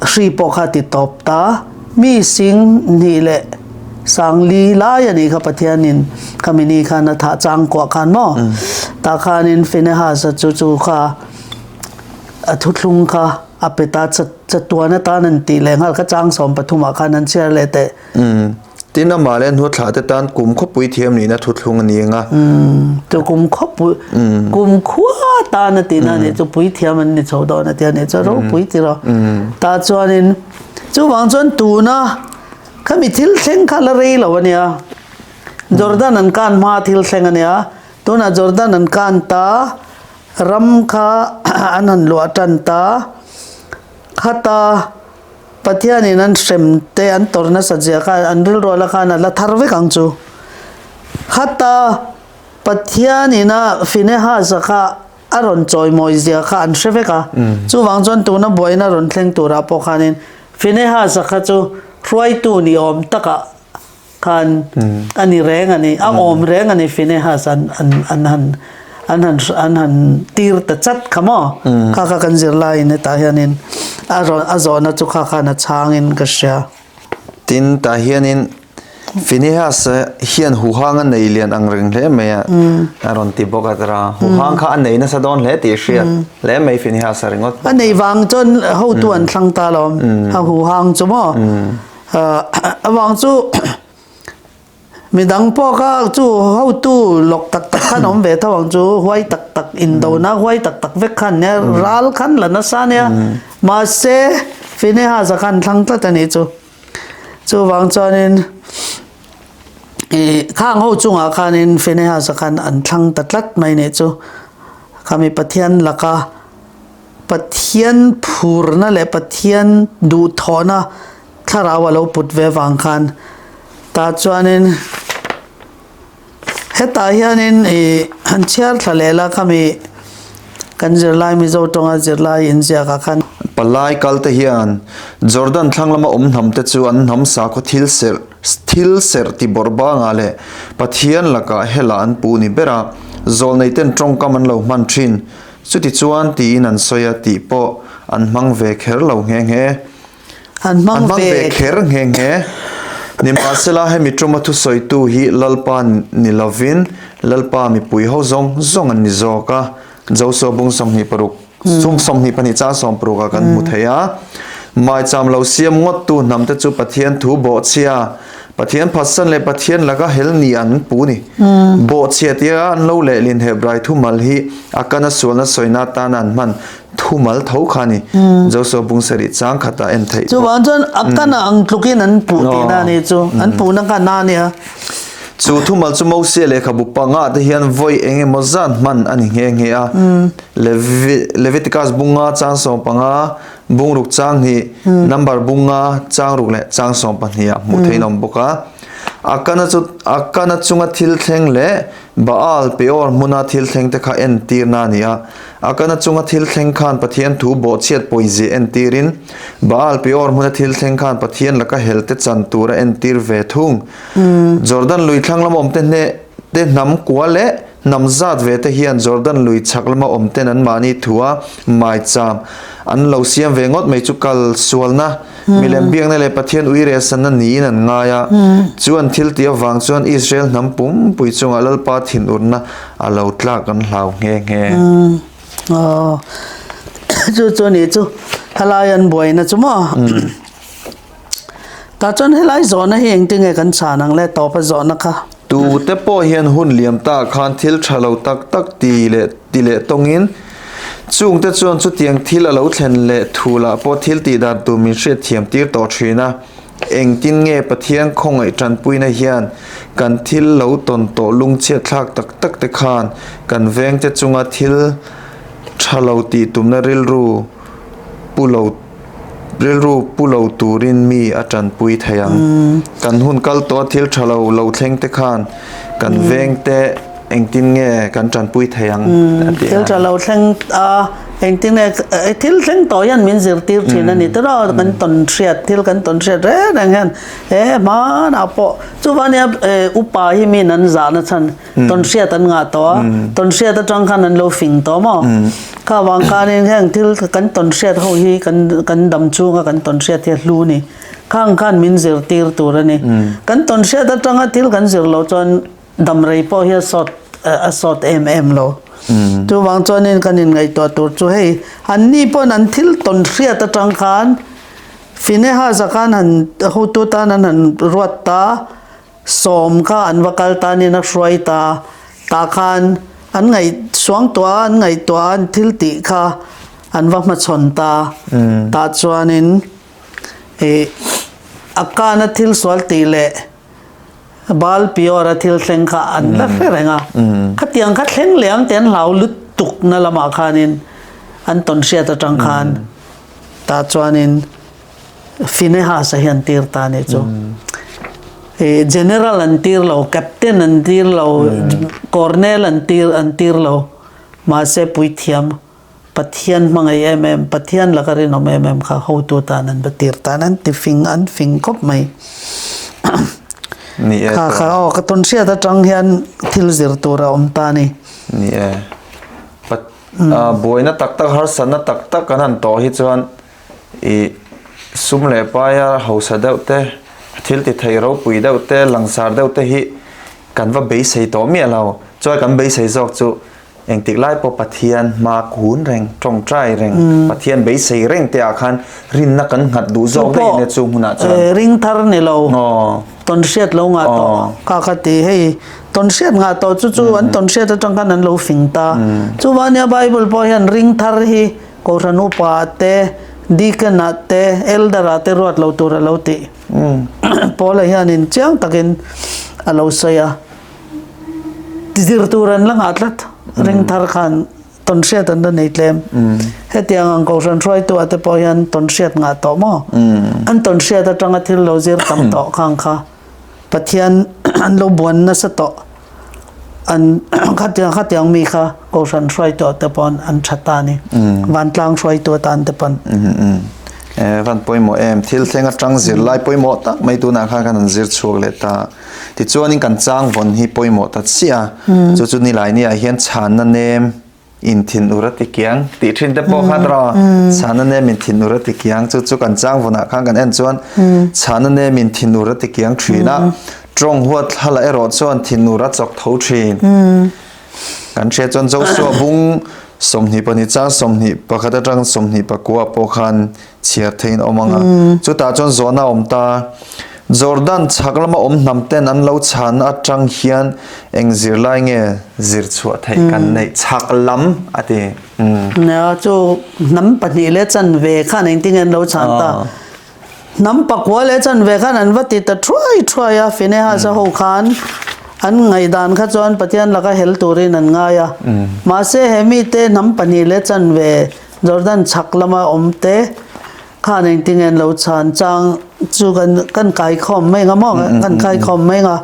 hri pawh kha ti tawp ta. Mi sing hnih leh sangli lai a nih kha Pathianin khami ni khan a thah chang kuah khan maw? Tah khanin Finehas-a chu chu kha a thuthlung kha a pe ta chatuan atan an tih leh nghal kha chang 13 ah khan an chhiar leh teh. Tin, amah leh hnuthlah te tan kum khawpui thiam nihna thuthlung a ni ang a. Chu kum khawpui, kum khua tan a tihna a nih chu puithiam an ni chho dawn a tia nih chu ropui ti rawh. Tah chuanin chuvang chuan tuna khami thil thleng kha la rei lo a nia. Jordan an kan hma thil thleng a nia. Tunah Jordan an kan ta, ram kha an han luah tan ta, khata Pathianin an hrem te an tawrh nasat zia kha an rilruala khan a la thar vek ang chu. Khata Pathianin a Finehasa kha a rawn chawimawi zia kha an hre vek a. Chuvang chuan tuna buaina rawn thleng turah pawh khanin Finehasa kha chu hruaitu ni awm takah khan a ni reng a ni, a awm reng a ni Finehas an an an han an han an han tir ta chat kha maw? Kha kha kan zirlaiin hetah hianin a rawn a zawhna chu kha khan a chhangin ka hria. Tin, tah hianin Finehas hian huhang a nei lian ang reng hle mai a, a rawn ti bawk a tara. Huhang kha a nei nasa dawn hle tih hriat hle mai Finehas a ringawt. A nei vang chuan hotu an thlang ta lo, a huhang chu maw? Avang chu midang pawh kha chu hotu lawk tak tak khan awm ve tho ang chu huai tak tak indona huai tak tak vek khan nia ral khan la nasa nia mahse Finehasa khan thlang tlat a nih chu chuvang chuanin ih khang ho chungah khanin Finehasa khan an thlang ta tlat mai nih chu khami Pathian laka Pathian phurna leh Pathian duhthawhna thlarau a lo put ve vang khan tah chuanin hetah hianin ih han chhiar thla leh la khami kan zirlai Mizo tawnga zirlai inziak ah khan. Palai kal te hian Jordan thlang lama awm hnam te chu an hnam sakhaw thil serh thil serh ti bawrh bangah leh Pathian lakah hela an puh ni ber a, zawlnei ten tawngkam an lo hman thin. Chutichuan tiin an sawi a tih pawh an hmang ve kher lo nghe nghe. An hmang ve kher nghe nghe. Nimahsela hemi tuma thusawitu hi Lalpa ni lovin Lalpa mipui ho zawng zawng an ni zawk a. Joshua bung 26 chung 22 chang 60 ah kan hmu thei a. Maicham lo siam ngawttu hnamte chu Pathian thu bawhchhia Pathian phatsan leh Pathian laka hel ni an pu ni. Bawhchhia tia an lo lehlin Hebrai thumal hi a kana sualna sawina atana an hman thumal tho kha a ni. Joshua bung sarih chang khatah en theih bawk. Chuvang chuan a kana ang tlukin an puh tihna a ni chu. An puhna kha na a nia. Chu thumal chu Mosia lehkhabu panga te hian vawi eng emaw zan hman a ni nghe nghe a. Leviticus bunga chang 15 Bungruk chang hnih, number bunga chang ruk leh chang 12 ah hmuh theih an awm bawk a. Akana chu Akana chunga thil thleng leh Baal Peor hmuna thil thleng te kha entirna a ni a. Akana chunga thil thleng khan Pathian thu bawhchhiat pawizia entirin Baal Peor hmuna thil thleng khan Pathian laka hel te chan tur a entir ve thung. Jordan lui thlang lama awm te hneh te hnam kua leh Hnam zat ve te hian Jordan lui chhak lama awm ten anmahni thua maicham an lo siam ve ngawt mai chu kal sualna, milem biakna leh Pathian uiresanna niin an ngai a. Chu an thil tih avang chuan Israel hnam pumpui chungah Lalpa thinurna a lo tlak an hlau nghe nghe. Aw, chu chu a nih chu, helai an buaina chu maw? Tah chuan helai zawhna hi engtinge kan chhan ang le tawpa zawhna kha. Tute pawh hian hun liam ta khan thil tha lo tak tak ti leh ti leh tawngin chungte chuan chutiang thil a lo thlen leh thu lah pawh thil tih dan tur min hriat thiam tir tawh thin a. Engtin nge Pathian khawngaih tanpuina hian kan thil lo tawn tawh lungchhiat thlak tak tak te khan kan vengte chunga thil tha lo tih tumna rilru pu lo Rilru pu lo turin mi a tanpui thei ang. Kan hun kal tawh a thil tha lo lo thleng te khan kan veng te engtin nge kan tanpui thei ang a ti a. Thil tha lo thleng a engtin nge thil thleng tawh hian min zirtir thin a ni tiraw kan tawn hriat thil kan tawn hriat reng reng hian he hmanah pawh chuvania upa hi min an zahna chhan Tawn hriat an ngah tawh a, tawn hriat atang khan an lo fing tawh maw? Kha vang khanin heng thil kan tawn hriat ho hi kan kan dam chunga kan tawn hriat hi a hlu ni. Khang khan min zirtir tur a ni. Kan tawn hriat atanga thil kan zir loh chuan dam rei pawh hi a sawt a sawt em em lo. Chuvang chuanin kan inngaihtuah tur chu hei anni pawn an thil tawn hriat atang khan Finehaz-a khan han hotu tan an han ruat ta. Sawm kha an va kal tanin a hruai ta. Tah khan an ngaih suangtuah a, an ngaihtuah a, an thil tih kha an va hmachhawn ta. Tah chuanin ih a kana thil sual tih leh Baal Peor a thil thleng kha an la hre reng a. Khatiang kha thleng leh ang tih an hlau lutukna lamah khanin an tawn hriat atang khan tah chuanin Phinehas-a hi an tir ta a nih chu. General an tir lo, Captain an tir lo, Colonel an tir an tir lo. Mahse puithiam, Pathian hmangaih em em, Pathian laka rinawm em em kha hotu tan an va tir tan an ti fing an fing khawp mai. Ni e. Kha kha aw ka tawn hriat atang hian thil zir tur a awm ta a ni. Ni e. Buaina tak tak harsatna tak tak kan han tawh hi chuan I sum leh paia hausa deuh te, thil ti thei ropui deuh te, langsar deuh te hi kan va beisei tawh miah lo. Chuan kan beisei zawk chu engtik lai pawh Pathian hma kun reng, tawngtai reng, Pathian beisei reng te ah khan rinna kan nghat duh zawk daih ania chu hmunah chuan. Ring thar ni lo, tawn hriat lo ngah tawh kha kha ti hei tawn hriat ngah tawh chu chu an tawn hriat atang khan an lo fing ta. Chuvangin Bible pawh hian ring thar hi Kohhran upa te, deacon ah te, elder ah te ruat lo tur a lo tih Paula hianin chiang takin a lo sawi a. Zir tur an la ngah tlat, ring thar khan tawnhriat an la nei tlem. Hetiang ang kohhran hruaitu ah te pawh hian tawnhriat ngah tawh maw? An tawnhriat atanga thil lo zir tam tawh khang kha Pathian an lo buan nasa tawh. An khatiang khatiang mi kha kohhran hruaitu te pawn an tha ta ni. Vantlang hruaitu atan te pawn. Van pawimawh em thil thleng atang zirlai pawimawh tak mai tunah khan kan han zir chhuak leh ta. Tichuanin kan chang vawn hi pawimawh ta chiah a. Chu chu Nilaini ah hian chhanna nem in thin ur a ti kiang tih thin te pawh kha tawh chhana nem in thin ur a ti kiang chu chu kan chang vunah khan kan en chuan chhana nem in thin ur a ti kiang thin a tawng huat thla erawh chuan thin ur a chawk tho thin kan hriat chuan Joshua bung 22 chang 21 atang 24 pawh khan chhiar theiin a awm ang a. Chutah chuan zawhna a awm ta. Jordan chhak lama awm hnam ten an lo chhanna atang hian eng zirlai nge zir chhuah theih kan neih chhak lam a ti. Nia chu hnam pahnih leh chanve khan engtin nge an lo chhan ta. Hnam pakua leh chanve khan an va ti ta thuai thuai a, Phinehas-a ho khan an ngaihdan kha chuan Pathian laka hel turin an ngai a. Mahse he mite hnam pahnih leh chanve Jordan chhak lama awm te khan engtin nge an lo chhan chang chu kan kan kaikhawm mai nga maw kan kaikhawm mai nga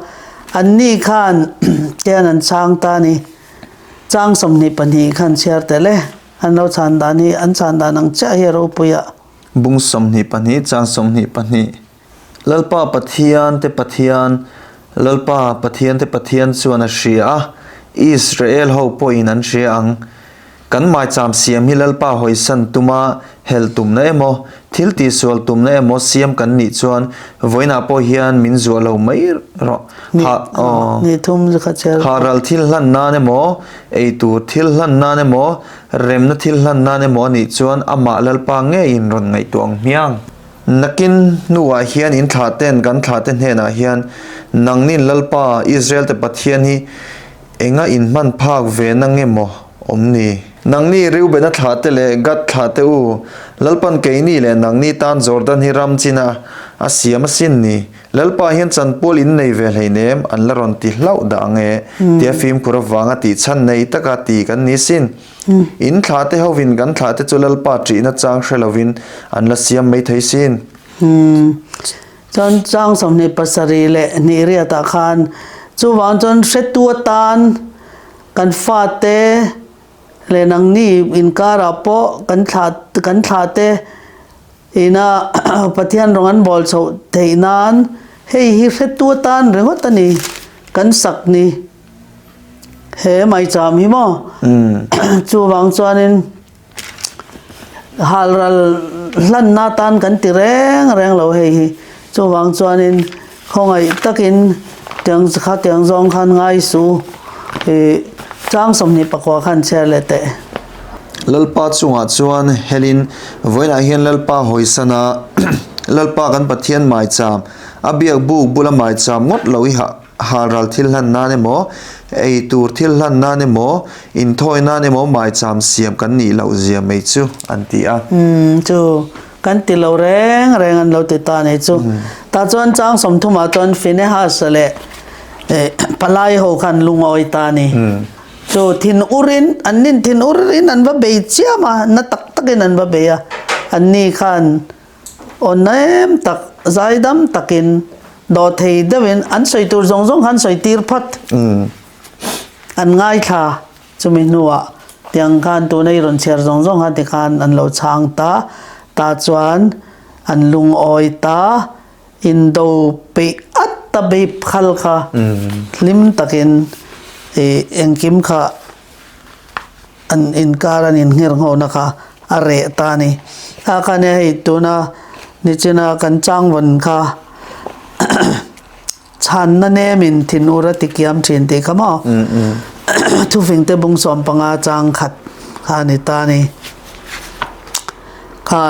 anni khan tian an chhang ta ni chang 22 khan chhiar tel e an lo chhan dan hi an chhan dan ang chiah hi a ropui a. Bung 22 chang 22 Lalpa Pathian te Pathian Lalpa Pathian te Pathian chuan a hria a Israel ho pawhin an hria ang. Kan maicham siam hi Lalpa hawisan tuma helh tumna emaw, thil tihsual tumna emaw siam kan nih chuan vawiinah pawh hian min zuah lo mai rawh. Ha, aw. Ni thum kha chel. Ha ral thil hlan nan emaw, eitur thil hlan nan emaw, remna thil hlan nan emaw a nih chuan amah Lalpa ngeiin rawn ngaihtuah ang hmiang. Nakin hnuah hian in thlahten kan thlahte hnenah hian nangnin Lalpa, Israelte Pathian hi Enga inhman phak ve na nge maw awm ni? Nangni Reubena thlahte leh Gad thlahte u, Lalpan keini leh nangni tan Jordan hi ram chin a a siam asin ni. Lalpa hian chanpual in nei ve hleinem an la rawn ti hlauh dah ang e, tia fimkhur avanga tih chhan nei taka ti kan ni sin. In thlahte hovin kan thlahte chu Lalpa ṭihna chang hre lovin an la siam mai thei sin. Chuan chang 27 leh hnih riatah khan chuvang chuan hretu atan kan fate leh nangni inkarah pawh kan thlah kan thlahte ina Pathian rawng an bawl chhoh theih nan hei hi hretu atan ringawt a ni kan sak ni he maicham hi maw chuvang chuanin Halral hlanna atan kan ti reng reng lo hei hi. Chuvang chuanin khawngaih takin tiang kha tiang zawng khan ngai su i chang 24 khan chhiar leh teh. Lalpa chungah chuan helin vawiinah hian Lalpa hawisana. Lalpa kan Pathian maicham, a biak buk bula maicham ngawt lo i halral thil hlan nan emaw, ei tur thil hlan nan emaw, inthawi nan emaw maicham siam kan nih loh zia mai chu, an ti a. Umm chu kan ti lo reng reng an lo ti ta nei chu. Tah chuan chang sawmthumah chuan Phinehas leh palai ho khan lungawi ta a ni. Chu thin urin an nin thin urin an va bei chiam a, na tak takin an va bei a, an ni khan aw nem tak zaidam takin dawhthei deuhin an sawi tur zawng zawng khan sawi tir phawt an ngaithla chumi hnuah tiang khan tuna i rawn chhiar zawng zawng khan tikhan an lo chhang ta tah chuan an lungawi ta. Indo peih at ta bei phal kha hlim takin i engkim kha an inkar an inngher nghawhna kha a reh ta a ni. A kha nia hei tuna nichina kan changvawn kha chhanna nemin thinur a tikiam thin tih kha maw thufingte bung 15 chang khat kha a ni ta a ni. Kha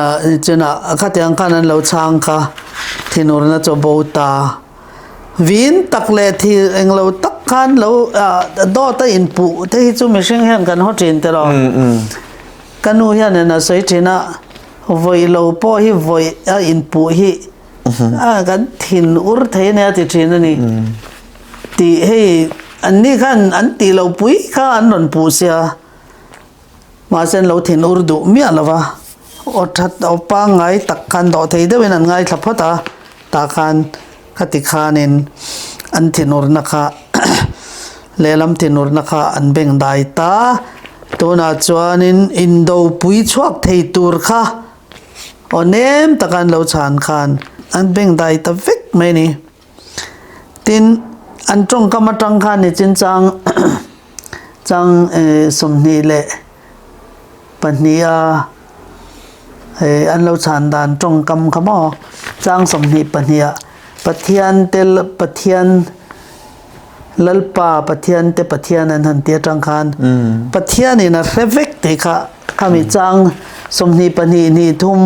chunah khatiang khan an lo chhang kha thinurna chu bo ta. Vin tak leh thi englo tak khan lo dawt a inpuh te hi chu mihring hian kan haw thin tiraw. Ka nu hian in a sawi thin a, vawi lo pawh hi vawi a inpuh hi a kan thinur thei a nia ti thin a ni. Tih hei anni khan an tih loh pui kha an rawn puh sia. Mahse an lo thin ur duh miah lo va, aw that aw pangngai tak khan dawh thei deuhin an ngaithla phawt a, tah khan khati khanin an thinurna kha lehlam thinurna kha an beng dai ta. Tunah chuanin indopui chhuak thei tur kha aw nem taka an lo chhan khan an beng dai ta vek mai a ni. Tin, an tawngkam atang khan ni chinchang chang 22 a an lo chhan dan tawngkam kha maw chang 22 ah Pathian te Pathian Lalpa Pathian te Pathian an han ti atang khan Pathian in a hre vek tih kha khami chang 22 hnih thum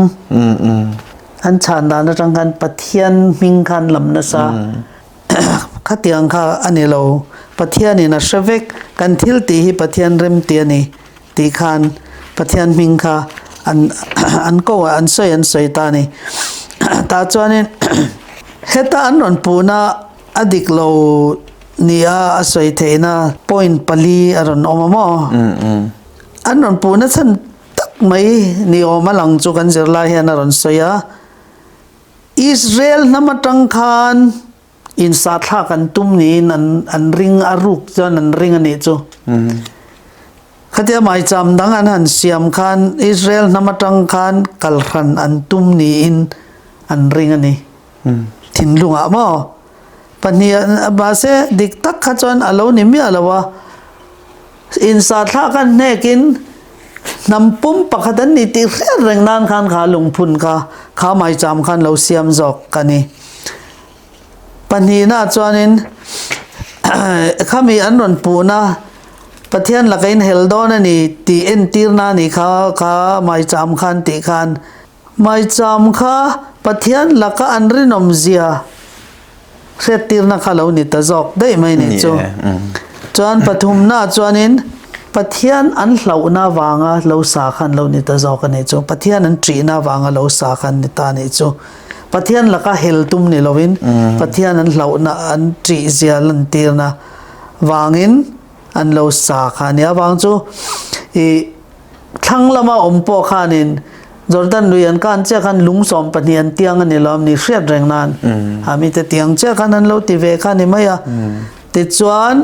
an chhan dan atang khan Pathian hming khan lam nasa. Khatiang kha a ni lo, Pathianin a hre vek, kan thil tih hi Pathian rem tih a ni tih khan Pathian hming kha an an ko a, an sawi an sawi ta a ni. Tah chuanin heta an rawn puhna a dik lo nia a sawi theihna point pali a rawn awm a maw? An rawn puhna chhan tak mai ni awm a lang chu kan zirlai hian a rawn sawi a. Israel hnam atang khan insathlak an tum niin an an ring a ruk chuan an ring a nih chu. Khatia maicham dang an han siam khan Israel hnam atang khan kalhran an tum niin an ring a ni. Thinlungah maw? Pahnih mahse dik tak kha chuan a lo ni miah lo a. Insathlak an hnekin hnam pum pakhat an ni tih hriat reng nan khan kha lungphun kha kha maicham khan lo siam zawk a ni. Pahnihna chuanin khami an rawn puhna Pathian laka inhel dawn a ni tih entirna a nih kha kha maicham khan tih khan maicham kha Pathian laka an rinawmzia Hriattirna kha lo ni ta zawk daih mai nih chu. Chuan pathumna chuanin Pathian an hlauhna vanga lo sa khan lo ni ta zawk a nih chu. Pathian an ṭihna vanga lo sa khan ni ta nih chu. Pathian laka hel tum ni lovin Pathian an hlauhna an ṭihzia lantirna vangin an lo sa kha a ni. Avang chu i Thlang lama awm pawh khanin Jordan lui an kan chiah khan lung 12 an tiang a ni lo amni hriat reng nan a mite tiang chiah khan an lo ti ve kha ni mai a. Tichuan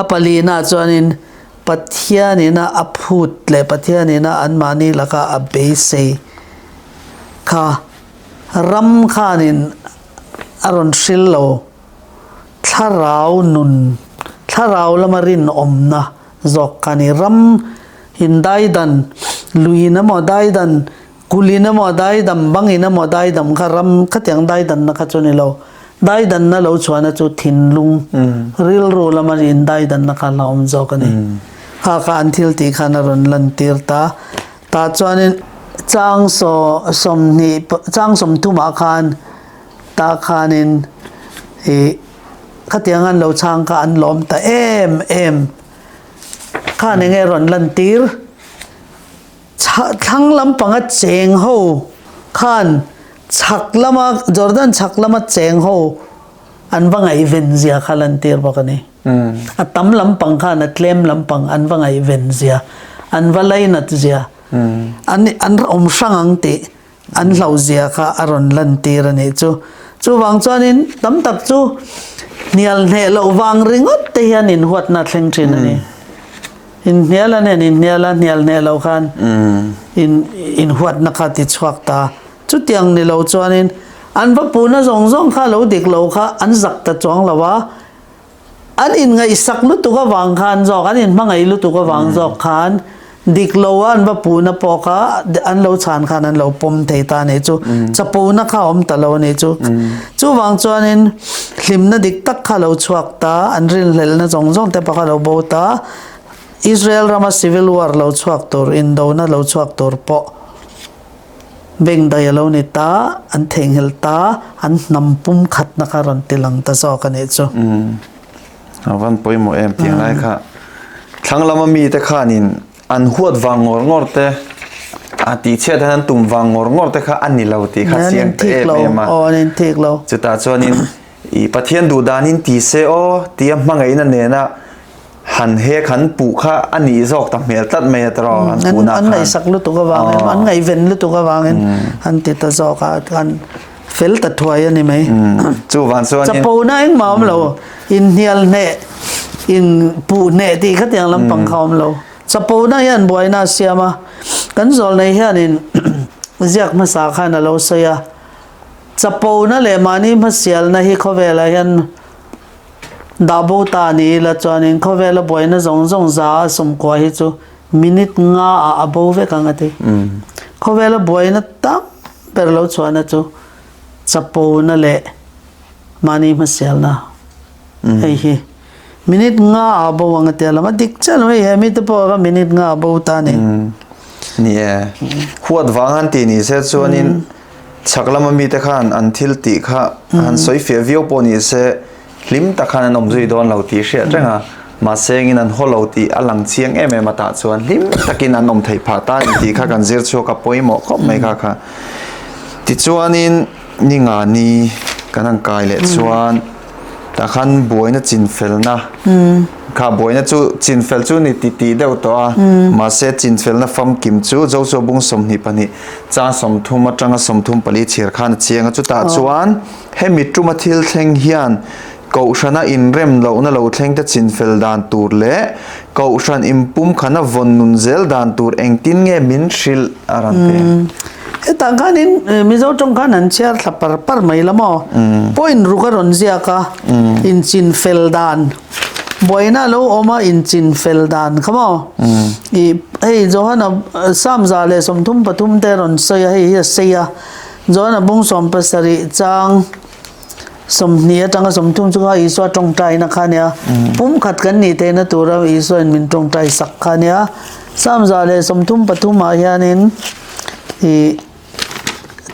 a palina chuanin Pathianina a phut leh Pathianina anmahni laka a beisei kha ram khanin a rawn hril lo. Thlarau nun, thlarau lama rinawmna zawk kha a ni. Ram in daidan, luiin emaw daidan, kulhin emaw daidam, bangin emaw daidam kha ram khatiang daidanna kha chu a ni lo. Daidanna lo chhuahna chu thinlung, rilru lama indaidanna kha a hlauhawm zawk a ni. Kha kha an thil tih khan a rawn lantir ta. Tah chuanin. Chang 20 chang 30 ah khan tah khanin ih khatiang an lo chhang kha an lawm ta em em khan enge rawn lantir thlang lampanga cheng ho khan chhak lama Jordan chhak lama cheng ho an va ngaihven zia kha lantir bawk a ni. A tam lampang khan a tlem lampang an va ngaihven zia an va lainat zia An an awm hrang ang tih an hlauhzia kha a rawn lantir a nih chu. Chuvang chuanin tam tak chu hnial hneh loh vang ringawt te hian inhuatna a thleng thin a ni. Inhnial a nen inhnial a, hnial hneh loh khan in inhuatna kha ti chhuak ta. Chutiang ni lo chuanin an va puhna zawng zawng kha lo dik lo kha an zak ta chuang lo a. An inngaihsak lutuk avang khan zawk, an inhmangaih lutuk avang zawk khan dik lo a an va puhna pawh kha an lo chhan khan an lo pawm thei ta a nih chu. Chapona kha a awm ta lo a nih chu. Chuvang chuanin hlimna dik tak kha a lo chhuak ta, an rinhlelhna zawng zawng te pawh kha a lo bo ta. Israel rama civil war lo chhuak tur, indona lo chhuak tur pawh Bengdai a lo ni ta, an theihnghilh ta, an hnam pum khatna kha rawn ti lang ta zawk a nih chu. Umm, a van pawimawh em tih lai kha. Thlang lama mite khanin an huat vang ngawr ngawr te, a tihchhiat hian an tum vang ngawr ngawr te kha a ni lo tih kha chiang ta em em a. Aw, an inthik lo. Chutah chuanin i Pathian duh danin ti se aw tia hmangaihna nena Han hek han puh kha a nih zawk ta hmel tlat mai a tiraw an puhna khan. An ngaihsak lutuk avangin, an ngaihven lutuk avangin an ti ta zawk a, an fel ta thuai a ni mai. Chuvang chuanin. Chapona engmah a awm lo, inhnial hneh, in puh hneh tih khatiang lampang kha a awm lo. Chapona hian buaina a siam a, kan zawlnei hianin ziak hmasa khan a lo sawi a, chapona leh mahni hmasialna hi khawvelah hian Dah bo ta ni ila chuanin khawvela buaina zawng zawng za a sawmkua hi chu minute nga ah a bo vek ang a ti. Khawvela buaina tam ber lo chhuahna chu chapona leh mahni hmasialna hei hi minute nga ah a bo ang a ti a lam a dik chiah lo hei he mite pawh kha minute nga a bo ta a ni. Ni e, huat vang han tih ni se chuanin Chhak lama mite khan an thil tih kha han sawi fiah viau pawh ni se hlim tak khan an awm zui dawn lo tih hriat reng a, mahse engin an haw lo tih a lang chiang em em a tah chuan hlim takin an awm theih phah ta a ni tih kha kan zir chhuak a pawimawh khawp mai kha kha. Tichuanin ni nga ni kan han kai leh chuan tah khan buaina chinfelna kha buaina chu chinfel chu ni ti tih deuh tawh a, mahse chinfelna famkim chu Joshua bung 22 Chang 30 atanga 34 chhiar khan a chiang a, chutah chuan hemi tuma thil thleng hian Kohhrana inrem lohna lo thleng te chinfel dan tur leh Kohhran inpum khana vawn nun zel dan tur engtin nge min hrilh a rawn ti. Hetah khanin Mizo tawng khan an chhiar thla par par mai la maw? Point ruk a rawn ziak a, inchinfel dan. Buaina a lo awm a inchin fel dan kha maw? I hei Johana Psalm 133 te rawn sawi a, hei hi a sei a. Johana bung 17 chang 20 atanga 30 chu kha Isua tawngtaina kha nia. Pumkhat kan nih theihna tura Isua in min tawngtai sak kha nia. Psalm 133 ah hianin i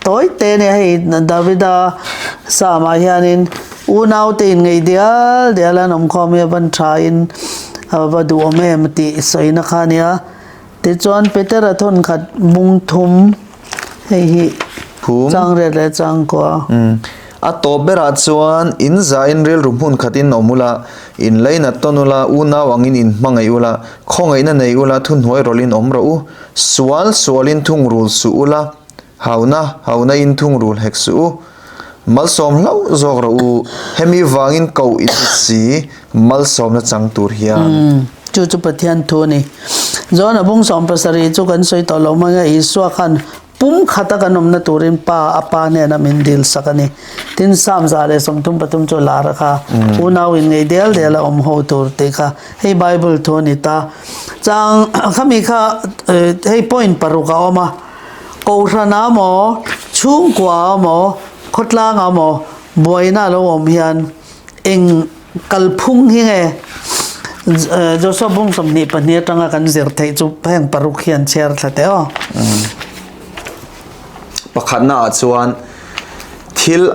Tawi te nia hei Davida Psalm ah hianin unaute in ngei dial dial an awm khawm hi a van tha in a va duhawm em tih sawina kha nia. Tichuan Petera thawn khat bung thum hei hi chang riat leh chang kua. A tawp berah chuan in zain rilru hmun khatin awm ula, in leinat tawn ula, unau angin in hmangaih ula, khawngaihna nei ula, thuhnuai rawlhin awm rawh u. Sual sualin thungrul suh ula, hauna hauna-in thungrul hek suh u. Malsawm hlauh zawk rawh u, hemi vangin koh i hre si, malsawmna chang tur hian. Chu chu Pathian thu a ni. John-a bung 17 chu kan sawi tawh lo mai a, Isua khan pum khata kan awmna turin Pa, a Pa hnena min dil sak a ni. Tin, Psalm 133 chu lar a kha, unau in ngei del del a awm ho tur tih kha hei Bible thu a ni ta. Chang khami kha hei point paruk a awm a, Kohhran ah maw, chhungkua ah maw, khawtlang ah maw buaina a lo awm hian eng kalphung hi nge Joshua bung 22 atanga kan zir theih chu heng paruk hian chhiar thla teh aw. Pakhatnaah chuan thil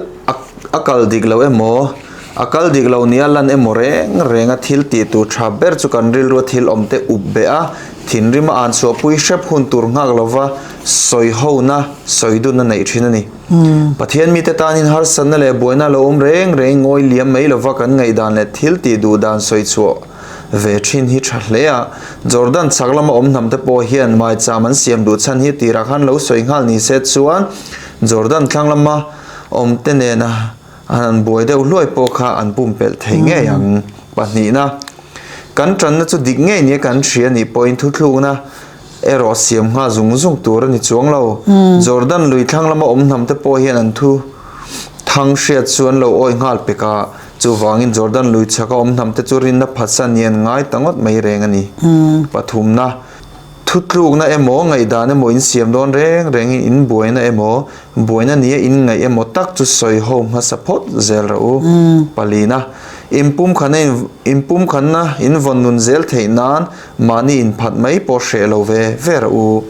a kal dik lo emaw, a kal dik lo nia lan emaw reng renga thil tih tur tha ber chu kan rilrua thil awmte up beh a, thinrim a an chhuahpui hrep hun tur nghak lova sawi hona, sawi dunna neih thin a ni. Pathian mite tanin harsatna leh buaina lo awm reng reng ngawi liam mai lova kan ngaihdan leh thil tih duh dan sawi chhuah ve thin hi tha hle a. Jordan chhak lama awm hnam te pawh hian maicham an siam duh chhan hi tirah khan lo sawi nghal ni se chuan Jordan thlang lama awm te nena an buai deuh hluai pawh kha an pumpelh thei ngei ang. Pahnihna, kan tanna chu dik ngei nia kan hria nih pawhin thuthlukna erawh siam nghal zung zung tur a ni chuang lo. Jordan lui thlang lama awm hnam te pawh hian an thu thang hriat chu an lo awih nghal pek a. Chuvangin Jordan lui chhaka awm hnam te chu rinna phatsan ni an ngai ta ngawt mai reng a ni. Pathumna, Thutlukna emaw, ngaihdan emaw in siam dawn reng rengin in buaina emaw, buaina nia in ngaih emaw tak chu sawi ho hmasa phawt zel rawh u. Palina, Inpumkhanna in inpumkhanna in vawn nun zel theih nan mahni inphat mai pawh hreh lo ve ve rawh u.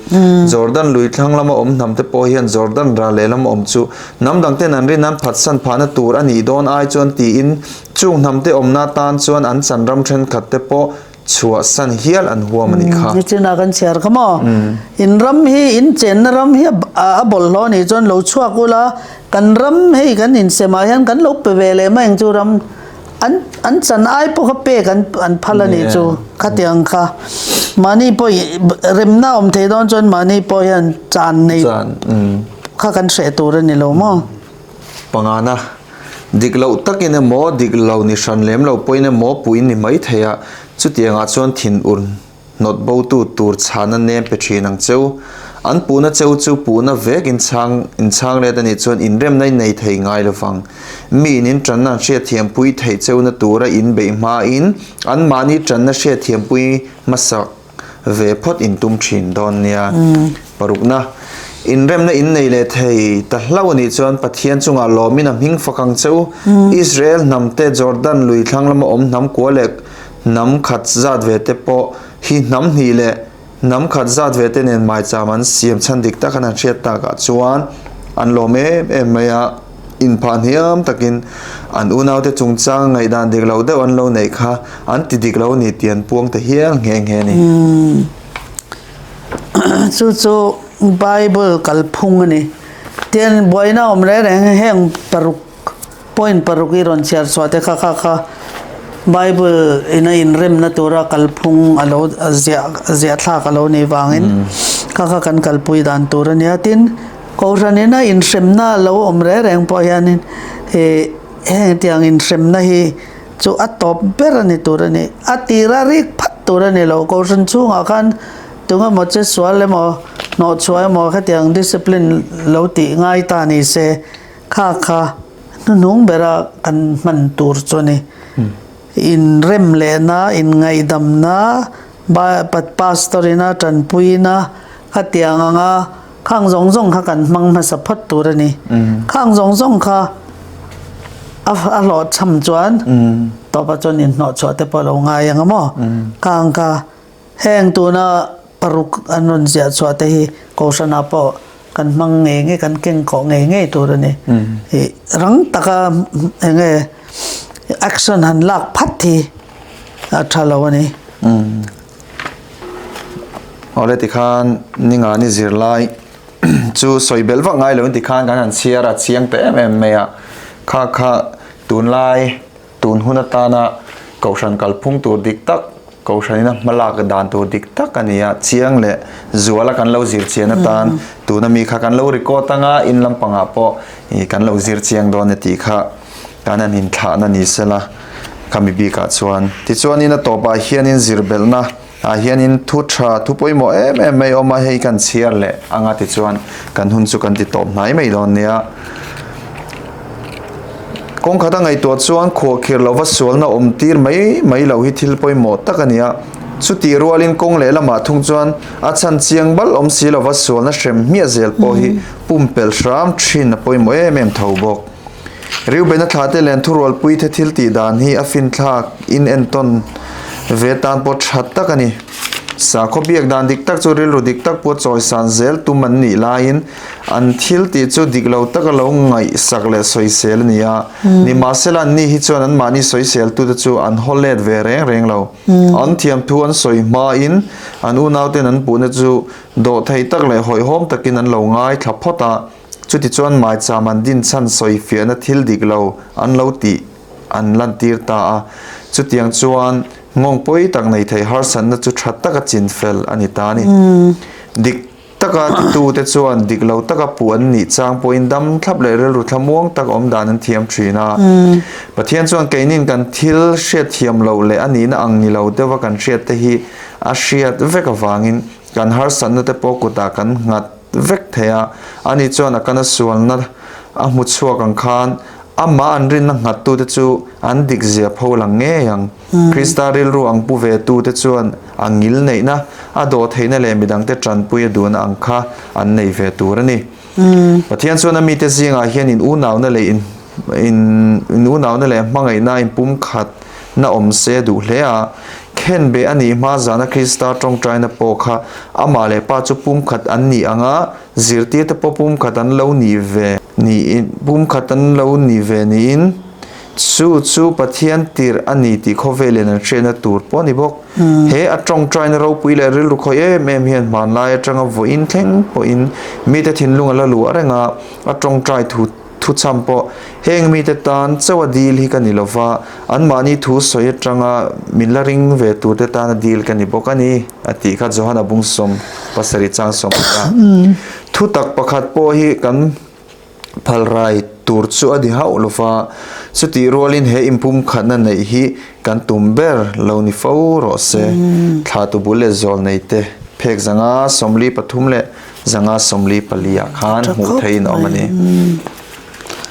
Jordan lui thlang lama awm hnam te pawh hian Jordan ral lehlam awm chu Hnam dangten an rin an phatsan phahna tur a nih dawn ai chuan tiin chung hnamte awmna atan chuan an chan ram thenkhat te pawh chhuahsan hial an huam a nih kha. Nichina kan chhiar kha maw? In ram hi, in chenna ram hi a bawlhhlawh a nih chuan lo chhuak ula, kan ram hei kan insemah hian kan lo pe ve leh mai ang chu ram an an chan ai pawh kha pek an an phal a nih chu khatiang kha. Mahni pawh remna awm thei dawn chuan mahni pawh hian chan nei Kha kan hreh tur a ni lo maw? Pangana, dik loh takin emaw, dik lo ni hran lem lo pawhin emaw puin ni mai thei a, chutiangah chuan thinur hnawt botu tur chhana nem pe thin ang cheu. An puhna cheu chu puhna vek inchhang inchhang let a nih chuan inremna in nei thei ngai lo vang. Mi in in tanna an hriatthiampui theih cheuna tura in beih hmain anmahni tanna hriatthiampui hmasa ve phawt in tum thin dawn nia. Parukna, inremna in nei leh thei ta hlauh a nih chuan Pathian chungah lawmin a hming fak ang che u. Israel hnamte Jordan lui thlang lama awm hnam kua leh hnam khat zat ve te pawh hi hnam hnih leh hnam khat zat ve te nen maicham an siam chhan dik tak an han hriat takah chuan an lawm em em mai a. Inphah hniam takin an unaute chungchang ngaihdan dik lo deuh an lo neih kha an ti dik lo a ni tih an puang ta hial nghe nghe a ni. Chu chu Bible kalphung a ni. Tian buaina awm reng reng heng paruk point paruk i rawn chhiar chhuah te kha kha kha Bible ina inremna tura kalphung a lo ziah ziah thlak a lo nih vangin kha kha kan kalpui dan tur a nia. Tin, Kohhran ina inhremna a lo awm reng reng pawh hianin ih hengtiang inhremna hi chu a tawp ber a ni tur a ni. A tira rik phat tur a ni lo. Kohhran chhungah khan tunge maw che sual emaw hnawhchhuah emaw khatiang discipline lo tih ngai ta ni se kha kha hnuhnung bera kan hman tur chu a ni. Inrem lehna, inngaihdamna, pastor ina tanpuina khatiang anga Khang zawng zawng kha kan hmang hmasa phawt tur a ni. Khang zawng zawng kha a a hlawhchham chuan tawpah chuan inhnawhchhuah te pawh a lo ngai ang a maw? Khang kha heng tuna paruk an rawn ziah chhuah te hi Kohhranah pawh kan hmang ngei ngei kan kengkawh ngei ngei tur a ni. Ih rang taka eng nge action han lak phat hi a tha lo a ni. Awle tikhan ninga ni zirlai chu sawi belh vak ngai loin tikhan kan han chhiar a chiang ta em em mai a, kha kha tunlai tun hun atana kohhran kalphung tur dik tak kohhran ina hmalak dan tur dik tak a ni a, chiang leh zuala kan lo zir chian atan tuna mi kha kan lo record anga in lampangah pawh ih kan lo zir chiang dawn a tih kha kan han inthlahna ni sela khami bikah chuan tichuanin a tawpah hianin zir belhna ah hianin thu tha thu pawimawh em em mai awm a hei kan chhiar leh anga tichuan kan hun chu kan ti tawp hnai mai dawn nia kawng khat a ngaihtuah chuan khuahkhirh lova sualna awm tir mai mai loh hi thil pawimawh tak a ni a chutih rualin kawng leh lamah thung chuan a chhan chiang bal awm si lova sualna hrem hmiah zel pawh hi pumpelh hram thin a pawimawh em em tho bawk. Reuben-a thlahte leh an thurualpuite thil tih dan hi a finthlak in entawn ve tan pawh tha tak a ni. Sakhaw biak dan dik tak chu rilru dik tak pawh chawisan zel tum an nih laiin an thil tih chu dik lo taka lo ngaihsak leh sawisel a ni a. Nimahsela anni hi chuan anmahni sawiseltute chu an haw let ve reng reng lo. An thiamthu an sawi hmain an unauten an puhna chu dawhthei tak leh hawihhawm takin an lo ngaithla phawt a. Chutichuan maicham an dinchhan sawifiahna thil dik lo an lo tih an lantir ta a. Chutiang chuan nghawng pawi tak nei thei harsatna chu tha taka chinfel a ni ta a ni. Dik taka titute chuan dik lo taka puh an nih chang pawhin dam thlap leh rilru thlamuang tak awm dan an thiam thin a. Pathian chuan keinin kan thil hriatthiam loh leh a nihna ang ni lo deuha kan hriatte hi a hriat vek avangin kan harsatna te pawh kutah kan nghat vek thei a, ani chuan a kana sualna a hmu chhuak ang khan amah an rinna nghattute chu an dik zia pho lang ngei ang. Krista rilru ang pu ve tute chuan a ngil neihna, a dawh theihna leh midangte tanpui a duhna ang kha an nei ve tur a ni. Pathian chuan a mite zingah hian in unauna leh in in unauna leh hmangaihna inpumkhat na awm se a duh hle a. Khenbeh a nih hma zana Krista tawngtaina pawh kha amah leh Pa chu pumkhat an nih ang a, zirtirte pawh pumkhat an lo nih ve niin pumkhat an lo nih ve niin chu chu Pathian tirh a ni tih khawvelin an hriatna tur pawh a ni bawk. He a tawngtaina ropui leh rilru khawih em em hian hmanlai atanga vawiin thleng pawhin mite thinlung a la luah reng a, a tawngtai thu Thuchham pawh heng mite tan chauh a dil hi ka ni lova, anmahni thu sawi atanga min la ring ve turte tan a dil ka ni bawk a ni, a tih kha Johana Bungsawm pasarih chang sawm a ni a. Thutak pakhat pawh hi kan phalrai tur chu a ni hauh lova, chutih rualin he inpumkhatna neih hi kan tum ber lo ni fo rawh se. Thlatu bul leh zawl neite phek zanga 43 leh Zanga 44 ah khan hmuh theihin a awm a ni.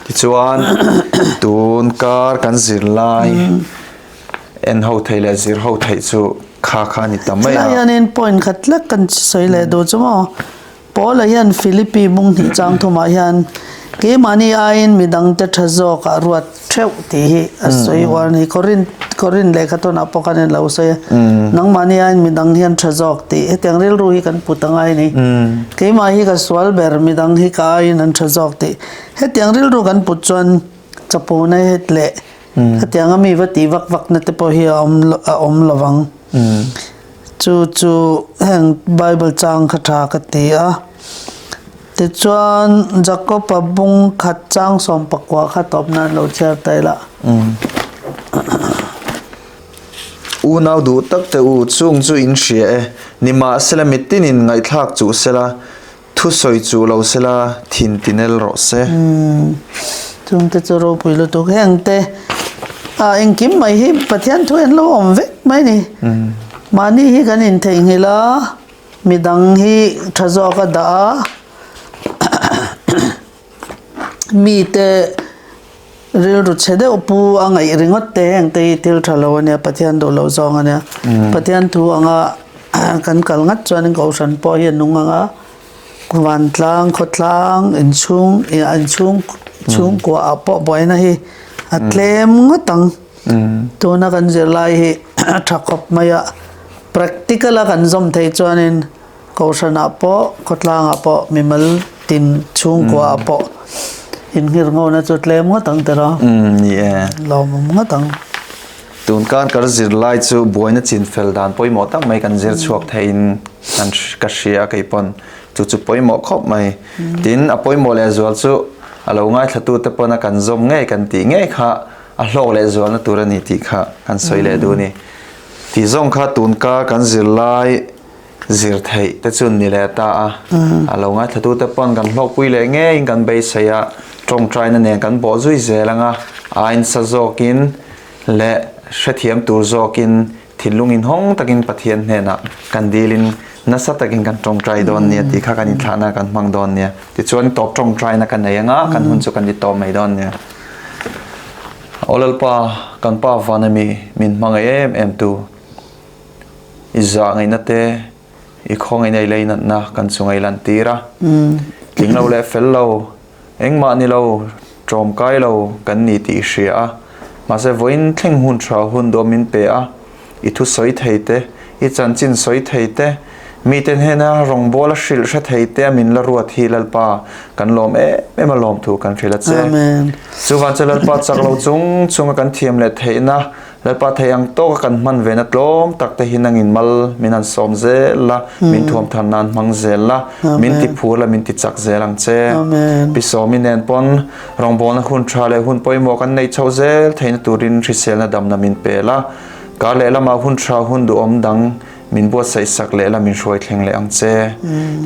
Tichuan tun kar kan zir lai en ho theih leh zir ho theih chu kha kha a ni ta mai a. Helai hianin point khat hlek kan sawi leh duh chu maw. Paula hian Philippi bung hnih chang thumah hian keimahni aiin midangte tha zawkah ruat theuh tih hi a sawi uar a ni. Korinth Korinth lehkha tawnah pawh khan in lo sawi a, nangmahni aiin midang hian tha zawk tih hetiang rilru hi kan put angai a ni. Keimah hi ka sual ber, midang hi ka aiin an tha zawk tih hetiang rilru kan put chuan chapona het leh hetianga mi va tih vak vakna te pawh hi a awm a awm lovang. Chu chu heng Bible chang kha tha ka ti a. Tichuan, Jakob-a bung khat chang 19 kha tawp nan lo chhiar ta ila. Unau duh tak te u, chung chu in hria e. Nimahsela mitinin ngaihthlak chuh sela, thusawi chuh lo sela, thin tinel rawh se. Chung te chu ropui lutuk heng te, ah engkim mai hi Pathian thu en lo awm vek mai ni. Mahni hi kan intheihnghilh a. Midang hi tha zawk a dah a, mite rilru chhe deuh pu a ngaih ringawt te heng te hi thil tha lo a nia, Pathian duh loh zawng a nia. Pathian thu anga kan kal ngat chuanin Kohhran pawh hi a nung ang a, vantlang, khawtlang, inchhung, inchhung chhungkua ah pawh buaina hi a tlem ngawt ang. Tuna kan zirlai hi a tha khawp mai a. Practical a kan zawm theih chuanin Kohhranah pawh, khawtlangah pawh, mimal tin chhungkuaah pawh inhngir ngawhna chu tlem ngawt ang tiraw? Umm ni e. Lawmawm ngawt ang. Tunkan kar zirlai chu buaina chinfel dan pawimawh tak mai kan zir chhuak theiin kan ka hria kei pawn chu chu pawimawh khawp mai. Tin a pawimawh lehzual chu a lo ngaithlatute pawn a kan zawm ngei kan tih ngei kha a hlawk lehzualna tur a ni tih kha kan sawi leh duh a ni. Tih zawng kha tunka kan zirlai zir theih te chu ni leh ta a, a lo ngaithlatute pawn kan hlawkpui leh ngeiin kan beisei a, tawngtaina nen kan bawh zui zel ang a, ainsa zawkin leh hrethiam tur zawkin thinlung inhawng takin Pathian hnenah kan dilin nasa takin kan tawngtai dawn nia tih kha kan inthlahna kan hmang dawn nia. Tichuan tawp tawngtaina ka nei ang a, kan hun chu kan ti tawp mai dawn nia. Aw Lalpa, kan Pa van ami min hmangaih em em tu, i zah ngaihna te, i khawngaihna i leinatna kan chunga i lantir a. Tling lo leh fel lo, engmah ni lo, ṭawmkai lo kan ni tih i hria a. Mahse vawiin thleng hun ṭha hun dawm min pe a, i thusawi thei te, I chanchin sawi thei te, mite hnena rawngbawla hrilh hre thei te a min la ruat hi Lalpa kan lawm em em a lawm thu kan hrilh a che. Amen. Chuvang chu Lalpa chak lo chung chunga kan thiam leh theihna, Lalpa thei ang tawka kan hman vena tlawm tak te hi nangin mal min han sawm zel la, min thuam thar nan hmang zel la, min ti phur la, min ti chak zel ang che. Amen. Pi Sawmi nen pawn rawngbawlna hun tha leh hun pawimawh kan neih chhoh zel theihna turin hriselna damna min pe la, kar lehlamah hun tha hun duhawm dang min buatsaih sak leh la min hruai thleng leh ang che.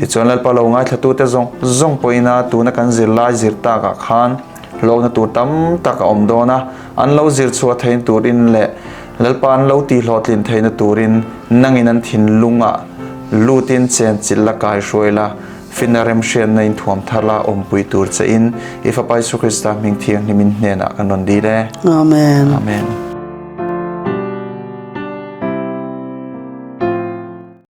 Tichuan Lalpa lo ngaithlatute zawng zawng pawhin a tuna kan zirlai zir takah khan hlawkna tur tam tak a awm dawn a, an lo zir chhuah theihna turin leh Lalpa an lo tihhlawhtlin theihna turin nangin an thinlungah lutin chenchilh la kaihruai la, finna remhriatna inthuam thar la awmpui tur che in i Fapa Isu Krista hming thianghlimin hnenah kan rawn dil e. Amen. Amen.